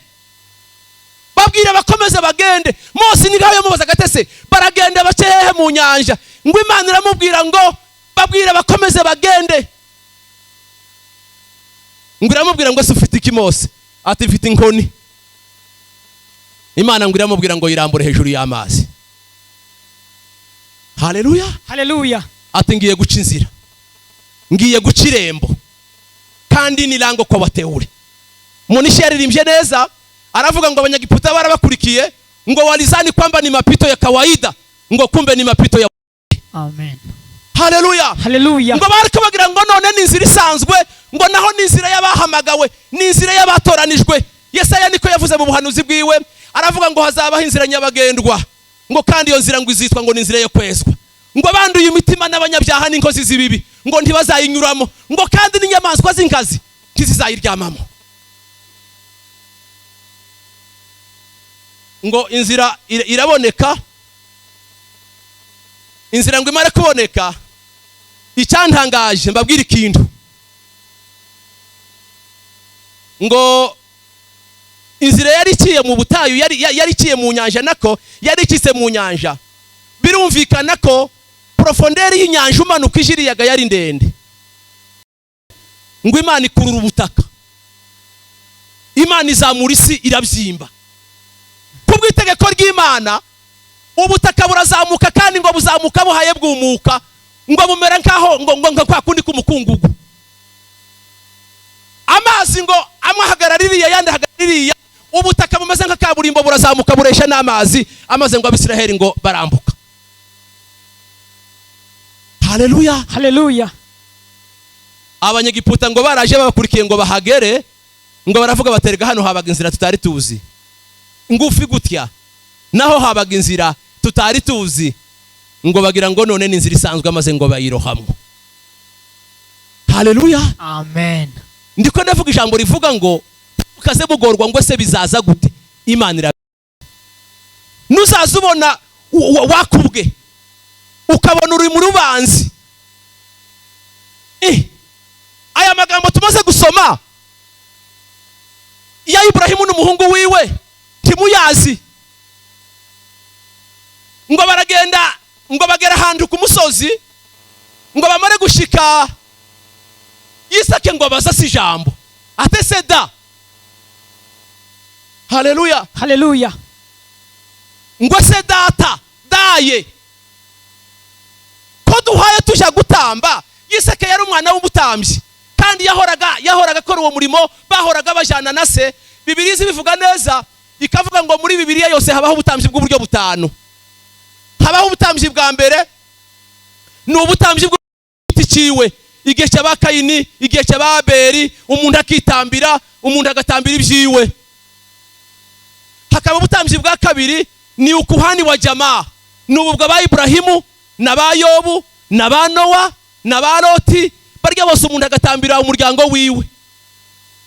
babwire bakomeze bagende. Mose ni ngaho yamubaza agatese baragenda bace hehe mu nyanja? Ngo Imana iramubwira ngo babwire bakomeze bagende. Ngo iramubwira ngo se ufite iki, Mose? Ati mfite inkoni. Imana ngo iramubwira ngo yirambure hejuru y'amazi. Haleluya. Haleluya. Ati ngiye guca inzira, ngiye guca irembo, kandi ni lango kwa wateule. Munishi yaririmbye neza, aravuga ngo Abanyagiputa barabakurikiye, ngo walizani kwamba ni mapito ya kawaida, ngo kumbe ni mapito ya Amen. Haleluya. Haleluya. Ngo bariko bagira ngo none ni inzira isanzwe, ngo naho ni inzira y'abahamagawe, ni inzira y'abatoranijwe. Yesaya niko yavuze mu buhanuzi bwiwe, aravuga ngo hazabaho inzira nyabagendwa, ngo kandi iyo nzira ngo izitwa ngo ni inzira yo kwezwa, ngo abanduye imitima n'abanyabyaha n'inkozi z'ibibi ngo ntibazayinyuramo, ngo kandi n'inyamaswa z'inkazi ntizizayiryamamo. Ngo inzira iraboneka, inzira ngo imare kuboneka. Icyantangaje mbabwira ikintu, ngo inzira yari iciye mu butayu, yari iciye mu nyanja, nako yari icitse mu nyanja. Birumvikana ko profondeur y'inyanja umanuka ijiriyaga yari ndende. Ngo Imana ikurura ubutaka, Imana izamura isi irabyimba. Kubw'itegeko ry'Imana ubutaka burazamuka, kandi ngo buzamuka buhaye bwumuka, ngo bumera nkaho ngo ngo kwa kundi k'umukungugu. Amazi ngo amwe ahagarara iriya, yandi ahagarara iriya, ubutaka bumeze nka kaburimbo burazamuka buresha n'amazi, amaze ngo Abisiraheli ngo barambuka. Haleluya. Haleluya. Abanyegiputa ngo baraje babakurikiye ngo bahagere, ngo baravuga baterega hano habaga inzira tutari tuzi, ngufi gutya, naho habaga inzira tutari tuzi, ngo bagira ngo none ni inzira isanzwe, amaze ngo bayirohamwo. Haleluya. Amen. Ndiko ndavuga ijambo rivuga ngo ukaze mugorwa ngo se bizaza gute? Imana ira nuzaza ubona wakubwe, ukabona uri mu rubanzi. Aya magambo tumaze gusoma ya Ibrahimu n'umuhungu wiwe ntimuyazi. Ngo baragenda, ngo bagera ahantu ku musozi, ngo bamare gushika Isake ngo abaza si ijambo atese da. Haleluya. Haleluya. Ngo se data daye ko duhaye tuja gutamba. Isake yari umwana w'umutambyi, kandi yahoraga akora uwo murimo, bahoraga bajana na se. Bibiliya ibivuga neza, ikavuga ngo muri Bibiliya yose habaho ubutambyi bw'uburyo butanu. Habaho ubutambyi bwa mbere, ni ubutambyi bw'igiti ciwe, igihe cy'aba Kayini, igihe cy'aba Abeli, umuntu akitambira, umuntu agatambira ibyiwe. Hakaba ubutambyi bwa kabiri, ni ukuhani wa jamaa, ni ubu bwa Ibrahimu na ba Yobu na ba Nowa na ba Loti, barya bose umuntu agatambira umuryango wiwe.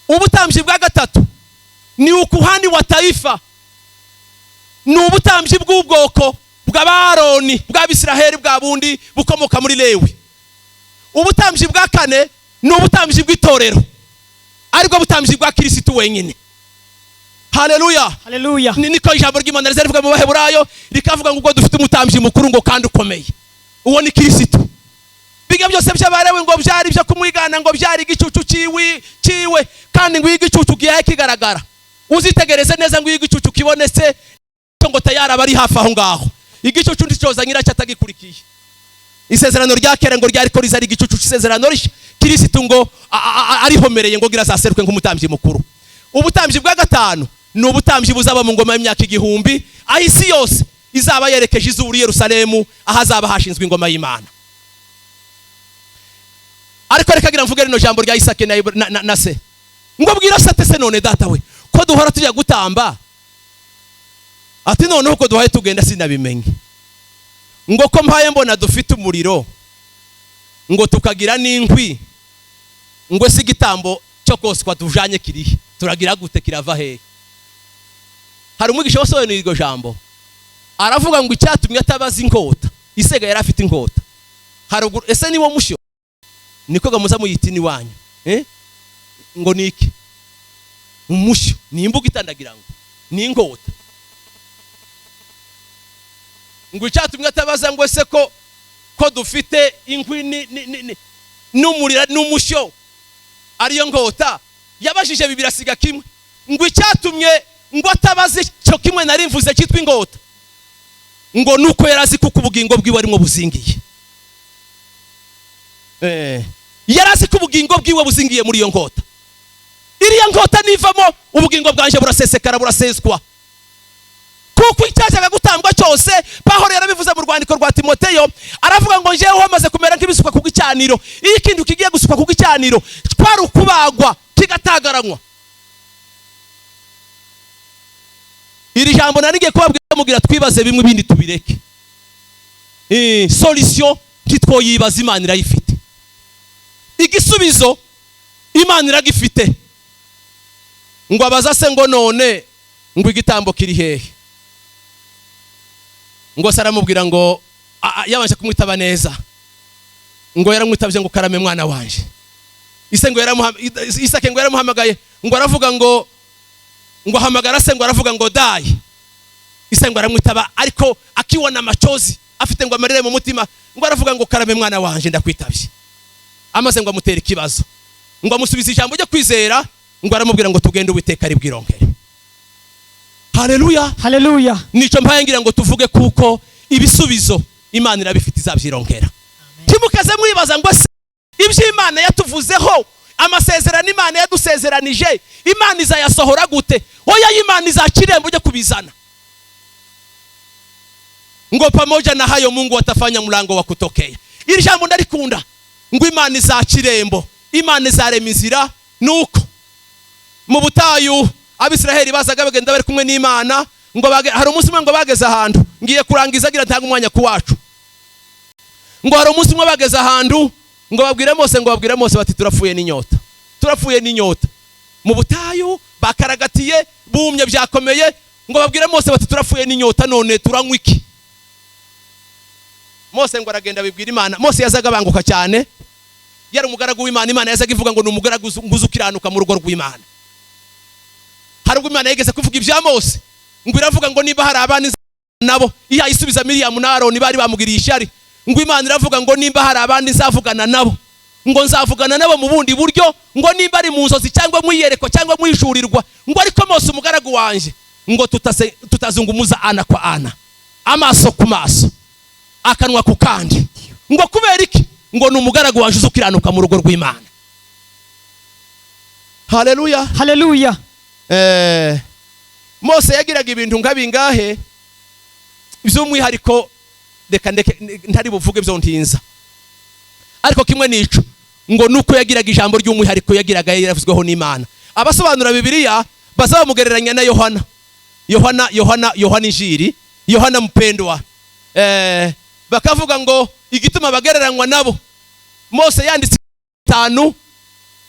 Ubutambyi bwa gatatu ni ukuhani wa taifa, ni ubutambyi bw'ubwoko bw'Abaroni bw'Abisiraheli bwa bundi bukomoka muri Lewi. Ubutambyi bwa kane ni ubutambyi bw'itorero, aribwo butambyi bwa Kristo wenyine. Haleluya. Haleluya. Niko ijambo ry'Imana rivuga mu Baheburayo, rikavuga ngo ubwo dufite umutambyi mukuru ngo kandi ukomeye, uwo ni Kristo. Biga byose by'abarewe ngo byari byo kumwigana, ngo byari igicucu ciwe, kandi ngo igicucu gihaye kigaragara. Uzitegereze neza ngo igicucu kibonetse ngo tayari abari hafi aho ngaho, igicucu ndicoza nyiracyo atagikurikiye. Isezerano rya kera ngo ryari ko rizari igicucu cy'isezerano rishya, Kristo ngo arihomereye ngo girazaserukwe nk'umutambyi mukuru. Ubutambyi bwa gatanu ni ubutambyi buzaba mu ngoma y'imyaka 1000, aho isi yose izaba yerekeje izuru Yerusalemu, ahazaba hashinzwe ingoma y'Imana. Ariko reka ngira mvuge rino jambo rya Isake na se. Ngo bwira se ati: "Se none data we, ko duhora tujya gutamba?" Ati: "Noneho uko duhaye tugenda sinabimenye." Ngo ko mpaye mbona dufite umuriro, ngo tukagira n'inkwi, ngo si igitambo cyo koswa tujanye kirihe? Turagira gute? Kirava hehe? Hari umwigisha wasobanuye iryo jambo, aravuga ngo icyatumye atabaza inkota, isega yari afite inkota haruguru. Ese niwo mushyo niko gamuza muyita iwanyu, eh? Ngo ni iki? Umushyo ni imbuga itandagira, ngo ni inkota. Ngo icyatumye atabaza ngo ese ko dufite inkwi n'umuriro n'umushyo ariyo nkota, yabajije bibiri asiga kimwe. Ngo icyatumye ngo atabaze icyo kimwe nari mvuze cyitwa inkota, ngo nuko yari azi kuko ubugingo bwiwe arimo buzingiye. Yari azi ko ubugingo bwiwe buzingiye muri iyo nkota. Iriya nkota nivamo, ubugingo bwanjye burasesekara, buraseswa, kuko icyajyaga gutangwa cyose. Pawulo yarabivuze mu rwandiko rwa Timoteyo, aravuga ngo njyewe wamaze kumera nk'ibisukwa ku gicaniro. Iyo ikintu kigiye gusukwa ku gicaniro, kwari ukubagwa kigatagaranwa. Iri jambo nari ngiye kubabwira, mugira twibaze bimwe, ibindi tubireke. Solution ntitwoyibaza, Imana irayifite. Igisubizo Imana iragifite. Ngo abaza se ngo none ngo igitambo kiri hehe? Ngo se aramubwira ngo yabanje kumwitaba neza, ngo yaramwitabye ngo: "Karame mwana wanje." Ise ngo Isake ngo yaramuhamagaye, ngo aravuga ngo ahamagara se, ngo aravuga ngo: "Dayi." Ise ngo aramwitaba, ariko akiwana amacozi, afite ngo amarire mu mutima. Ngo aravuga ngo: "Karame mwana wanje, ndakwitabye." Amaze ngo amutera ikibazo, ngo amusubiza ijambo ryo kwizera, ngo aramubwira ngo: "Tugende, Uwiteka ari bwironkere." Haleluya! Haleluya! Nicyo mpaye ngira ngo tuvuge, kuko ibisubizo Imana irabifite, izabyironkera. Ntimukaze mwibaza ngo se ibyo Imana yatuvuzeho, amasezerano Imana yadusezeranije, Imana izayasohora gute? Oya, Imana izaca irembo ryo kubizana. Ngo pamoja na hayo Mungu atafanya mlango wa kutokea. Iri jambo ndarikunda, ngo Imana izaca irembo, Imana izarema inzira. Nuko mu butayu Abisiraheli bazaga bagenda bari kumwe n'Imana. Ngo hari umunsi umwe ngo bageze ahantu, ngiye kurangiza agira ntange umwanya ku wacu. Ngo hari umunsi umwe bageze ahantu, ngo babwire Mose, ngo babwire Mose bati: "Turapfuye n'inyota, turapfuye n'inyota." Mu butayu bakaragatiye, bumye byakomeye. Ngo babwire Mose bati: "Turapfuye n'inyota, none turanywa iki?" Mose ngo aragenda abibwira Imana. Mose yazaga abanguka cyane, yari umugaragu w'Imana. Imana yazaga ivuga ngo ni umugaragu nguzi ukiranuka mu rugo rw'Imana. Hari ubwo Imana yigeze kuvuga ibya Mose, ngo iravuga ngo niba hari abana nabo, ihaye isubiza Miriyamu na Aroni bari bamugiriye ishyari. Ngo Imana iravuga ngo nimba hari abandi nzavugana nabo, ngo nzavugana nabo mu bundi buryo, ngo nimba ari mu nzozi cyangwa mu iyerekwa cyangwa mu ishurirwa, ngo ariko Mose umugaragu wanjye, ngo tutazungumuza ana kwa ana, amaso ku maso, akanwa ku kandi. Ngo kubera iki? Ngo ni umugaragu wanjye uzi ukiranuka mu rugo rw'Imana. Haleluya! Haleluya! Mose yagiraga ibintu nka bingahe by'umwihariko? Reka ndeke, ntari buvuge byo ntinza, ariko kimwe n'ico, ngo nuko yagiraga ijambo ry'umwihariko yagiraga yaravuzweho n'Imana. Abasobanura Bibiliya baza bamugereranya na Yohana, Yohana, Yohana, Yohana injiri, Yohana mpendwa. Bakavuga ngo igituma bagereranywa nabo, Mose yanditse bitanu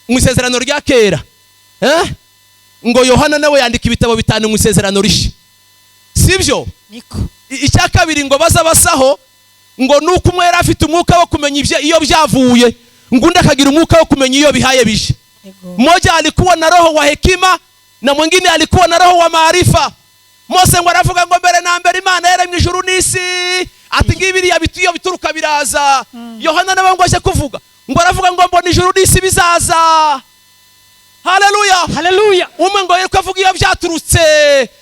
mu isezerano rya kera, eh? Ngo Yohana nawe yandika ibitabo 5 mu isezerano rishya, sibyo? Niko. Icya kabiri ngo baza basaho, ngo nuko umwe yari afite umwuka wo kumenya ibyo iyo byavuye, ngo undi akagira umwuka wo kumenya iyo bihaye bije. Mmoja alikuwa na roho wa hekima na mwingine alikuwa na roho wa maarifa. Mose ngo aravuga ngo mbere na mbere Imana yaremye ijuru n'isi, ati ngibiriya bitu iyo bituruka biraza. Yohana nawe ngo aje kuvuga, ngo aravuga ngo mbona ijuru n'isi bizaza. Haleluya! Haleluya! Umwe ngo yereko avuga iyo byaturutse,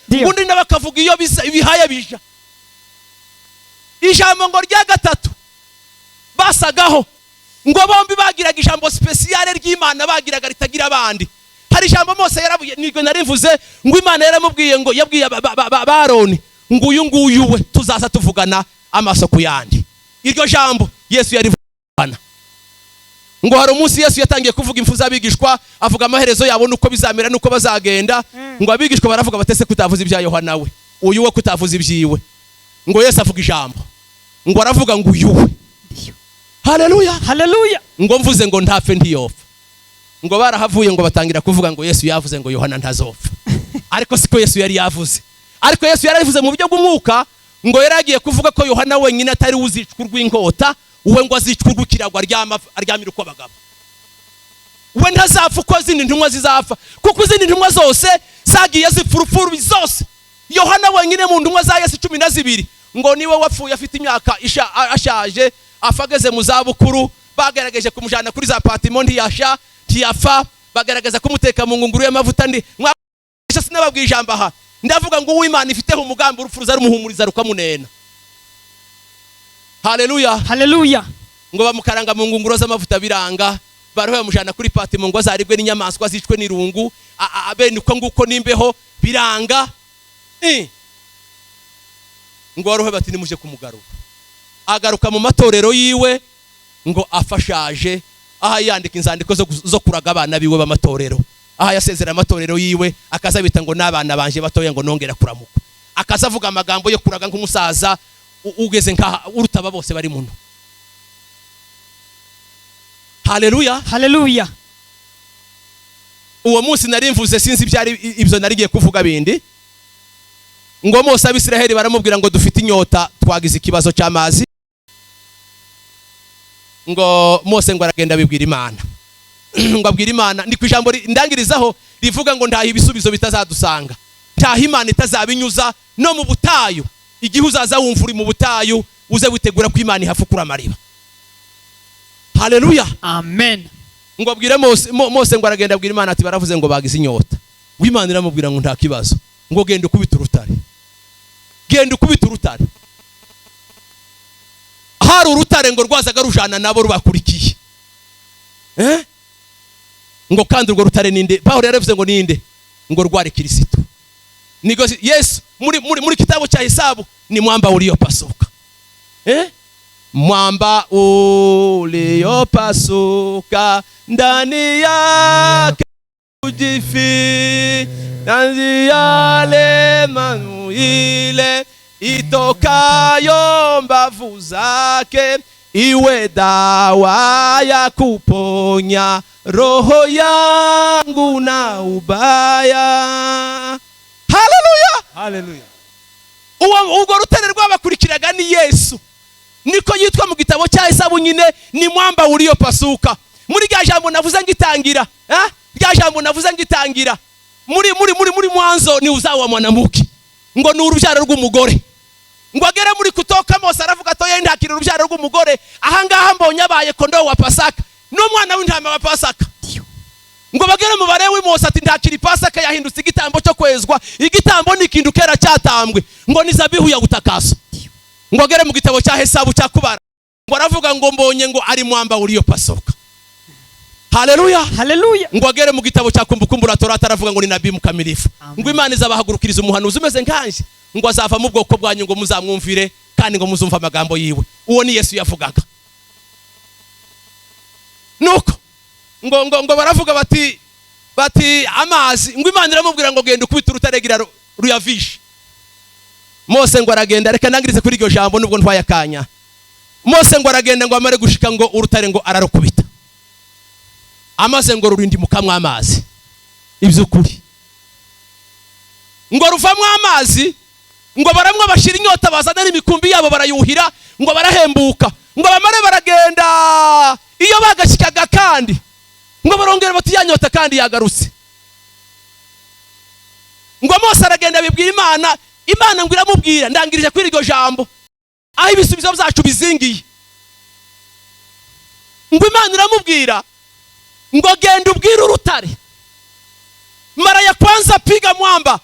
undi nawe akavuga iyo bihaye bija. Ijambo ngo rya gatatu basagaho, ngo bombi bagiraga ijambo spéciale ry'Imana bagiraga ritagira abandi. Hari ijambo Mose yaravuye, niryo narivuze, ngo Imana yaramubwiye, ngo yabwiye ba Aroni ngo uyu nguyu we tuzaza tuvugana amaso ku yandi. Iryo jambo Yesu yarivugana. Ngo hari umunsi Yesu yatangiye kuvuga impfu z'abigishwa, avuga amaherezo yabo nuko bizamera nuko bazagenda. Ngo abigishwa baravuga batese kutavuza ibya Yohana, we uyu we kutavuza ibyiwe? Ngo Yesu avuga ijambo, ngo aravuga ngo uyu we. Haleluya. Haleluya. Ngo mvuze ngo ntapfe ntiyopfa. Ngo barahavuye, ngo batangira kuvuga ngo Yesu yavuze ngo Yohana ntazopfa, ariko siko Yesu yari yavuze. Ariko Yesu yarabivuze mu buryo bw'umwuka. Ngo yari agiye kuvuga ko Yohana wenyine atari we uzicwa urw'inkota, we ngo azicwa urw'ikirago, aryamira uko abagabo. We ntazapfa uko izindi ntumwa zizapfa, kuko izindi ntumwa zose zagiye zipfa urupfu rubi zose. Yohana wenyine mu ntumwa za Yesu 12 ngo niwe wapfuye afite imyaka ashaje, apfa ageze mu zabukuru. Bagerageje kumujyana kuri za Patimo ntiyasha, ntiyapfa. Bagaragaza kumuteka mu ngunguru y'amavuta ndi mwasha. Sinababwiye ijambo aha, ndavuga ngo uw'Imana ifiteho umugambi, urupfu ruza rumuhumuriza rukamunena. Haleluya. Haleluya. Ngo bamukaranga mu ngunguru z'amavuta biranga, bariho bamujyana kuri Patimo ngo azaribwe n'inyamaswa, zicwe n'irungu, bene uko nguko n'imbeho, biranga. Ngo waruhe bati nimuje kumugarura. Agaruka mu matorero yiwe ngo afashaje, aha yandika inzandiko zo kuraga abana biwe b'amatorero, aha yasezera amatorero yiwe, akaza bita ngo n'abana banje batoya, ngo nongera kuramuka, akaza avuga amagambo yo kuraga nk'umusaza ugeze nkaha uruta aba bose bari muno. Haleluya. Haleluya. Uwo munsi nari mvuze, sinzi ibyari ibyo nari ngiye kuvuga bindi. Ngo Mose, Abisiraheli baramubwira ngo dufite inyota, twagize ikibazo cy'amazi. Ngo Mose ngo aragenda abibwira Imana, ngo abwira Imana. Ni ku ijambo ndangirizaho rivuga ngo ntaho ibisubizo bitazadusanga, ntaho Imana itazabinyuza no mu butayu. Igihe uzaza wumva uri mu butayu, uze witegura ko Imana ihafukura amariba. Haleluya. Amen. Ngo abwire Mose, Mose ngo aragenda abwira Imana ati baravuze ngo bagize inyota. Ngo Imana iramubwira ngo nta kibazo, ngo genda ukubite urutare, genda ukubite urutare. Hari urutare ngo rwazaga rujana nabo rubakurikiye. Ngo kandi urwo rutare ninde? Pawulo yaravuze ngo ninde? Ngo rwari Kirisito. Nigo Yesu muri kitabu cha Hesabu ni mwamba uliopasuka. Mwamba uliopasuka, ndani yake ujifi ndani yale manu ile itokayo mbavu zake iwe dawa ya kuponya roho yangu na ubaya. Haleluya. Haleluya. Uwo urwo rutare rwabakurikiraga ni Yesu, niko yitwa mu gitabo cya Esabu nyine, ni mwamba uliopasuka. Muri rya jambo navuze ngitangira, eh? Rya jambo navuze ngitangira muri Mwanzo, ni uzao wa mwanamke, ngo ni urubyaro rw'umugore. Ngo agere muri Kutoka, Mose aravuga atoye ntakira urubyaro rw'umugore, ahangaha mbonye abaye kondoo wa Pasaka n'umwana w'intama wa Pasaka. Ngo bagere mu Barewi, Mose ati ntakiri Pasaka, yahindutse igitambo cyo kwezwa. Igitambo ni ikintu kera cyatambwe, ngo ni zabihu ya gutakaso. Ngo agere mu gitabo cya Hesabu cya Kubara, ngo aravuga ngo mbonye ngo ari mwamba uliopasuka. Haleluya. Haleluya. Ngo agere mu gitabo cya Kumbukumbu la Torati, aravuga ngo ni nabii mkamilifu. Amen. Ngo Imana izabahagurukiriza umuhanuzi umeze nkanje, ngo azava mu bwoko bwanyu, ngo muzamwumvire kandi ngo muzumve amagambo yiwe. Uwo ni Yesu yavugaga. Nuko ngo baravuga bati amazi. Ngo Imana iramubwira ngo genda ukubita urutare gira ruyavishe. Mose ngo aragenda. Reka nangirize kuri iryo jambo nubwo ntwaye akanya. Mose ngo aragenda, ngo amare gushika, ngo urutare ngo ararukubita, amaze ngo rurindimukamwo amazi. Iby'ukuri ngo ruvamwo amazi, ngo baramwe bashira inyota, bazana n'imikumbi yabo barayuhira, ngo barahembuka. Ngo bamare baragenda, iyo bagashikaga kandi ngo barongera bati ya nyota kandi yagarutse. Ngo Mose aragenda abibwira Imana, Imana ngo iramubwira. Ndangirije kuri iryo jambo aho ibisubizo byacu bizingiye. Ngo Imana iramubwira ngo genda ubwire urutare, mara ya kwanza piga mwamba,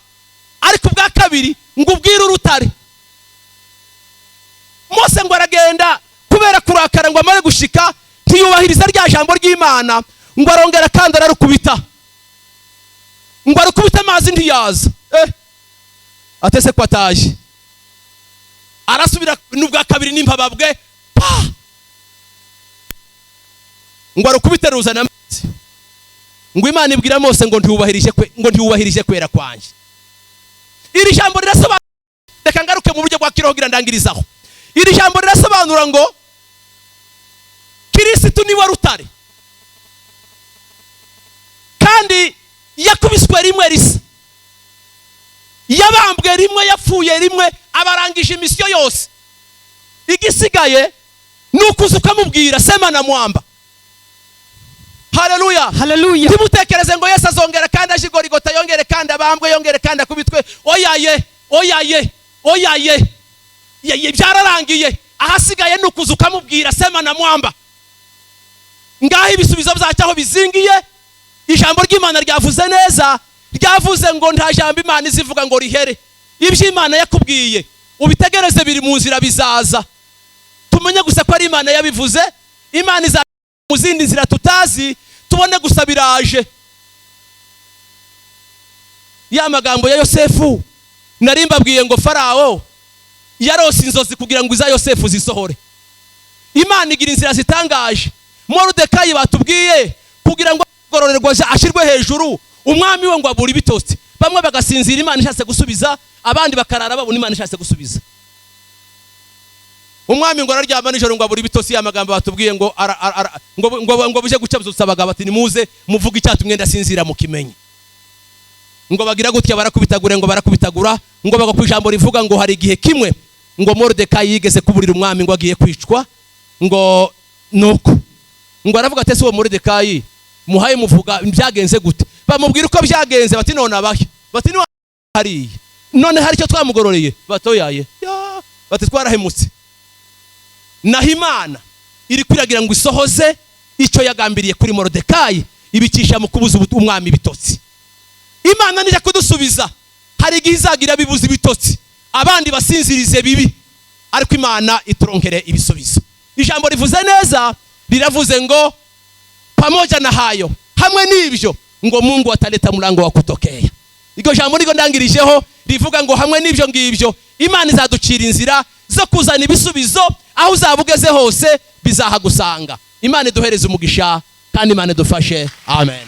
ariko ubwa kabiri ngo ubwire urutare. Mose ngo aragenda, kubera kurakara ngo amare gushika ntiyubahiriza rya jambo ry'Imana, ngo arongera kandi ararukubita, ngo arukubite amazi ntiyaza. Atese ko ataje, arasubira n'ubwa kabiri n'impababwe pa. Ngo arukubite ruzana amazi. Ngo Imana ibwira Mose ngo ntiwubahirije kwe, ngo ntiwubahirije kwera kwanjye. Iri jambo rirasobanura, reka ngaruke mu buryo bwa kiroho ngira ndangirizaho. Iri jambo rirasobanura ngo Kirisitu niwe rutare, kandi yakubiswe rimwe risa, yabambwe rimwe, yapfuye rimwe, abarangije imisiyo yose. Igisigaye ni ukuza ukamubwira: "Sema na mwamba." Haleluya! Haleluya. Ntimutekereze ngo Yesu azongera kandi aje igorigota, yongere kandi abambwe, yongere kandi akubitwe. Oyaye, oyaye, oyaye! Byararangiye. Ahasigaye ni ukuza ukamubwira: "Sema na mwamba." Ngaho ibisubizo bzacyo aho bizingiye. Ijambo ry'Imana ryavuze neza, ryavuze ngo nta jambo Imana izivuga ngo rihere. Ibyo Imana yakubwiye ubitegereze, biri mu nzira, bizaza. Tumenye gusa ko ari Imana yabivuze. Imana iza mu zindi nzira tutazi, tubone gusa biraje. Ya magambo ya Yosefu nari mbabwiye ngo Farawo yarose inzozi kugira ngo iza Yosefu zisohore. Imana igira inzira zitangaje. Moridekayi batubwiye kugira ngo agororerwa ashyirwe hejuru, umwami we ngo abure ibitotsi. Bamwe bagasinzira Imana ishatse gusubiza, abandi bakarara babona Imana ishatse gusubiza. Umwami ngo araryama nijoro ngo abure ibitotsi. Ya magambo batubwiye ngo ngo buje guca byutsa abagabo, ati: "Nimuze muvuge icyatumye ndasinzira mukimenye." Ngo bagira gutya barakubitagura, ngo barakubitagura, ngo bagwa ku ijambo rivuga ngo hari igihe kimwe ngo Moridekayi yigeze kuburira umwami ngo agiye kwicwa. Ngo nuko ngo aravuga ati: "Ese uwo Moridekayi muhaye muvuga byagenze gute?" Bamubwira uko byagenze. Bati: "None abahe?" Bati: "Ni hariya." "None hari icyo twamugororeye?" Batoyaye. Ya, bati: "Twarahemutse." Naho Imana iri kwiragira ngo isohoze icyo yagambiriye kuri Moridekayi, ibikisha mu kubuza umwami ibitotsi. Imana nijya kudusubiza, hari igihe izagira bibuza ibitotsi, abandi basinzirize bibi, ariko Imana ituronkere ibisubizo. Ijambo rivuze neza, riravuze ngo pamoja na hayo, hamwe n'ibyo, ngo Mungu ataleta mlango wa kutokea. Iryo jambo niryo ndangirijeho, rivuga ngo hamwe n'ibyo ngibyo Imana izaducira inzira zo kuzana ibisubizo. Aho uzaba ugeze hose bizahagusanga. Imana iduhereze umugisha kandi Imana idufashe. Amen.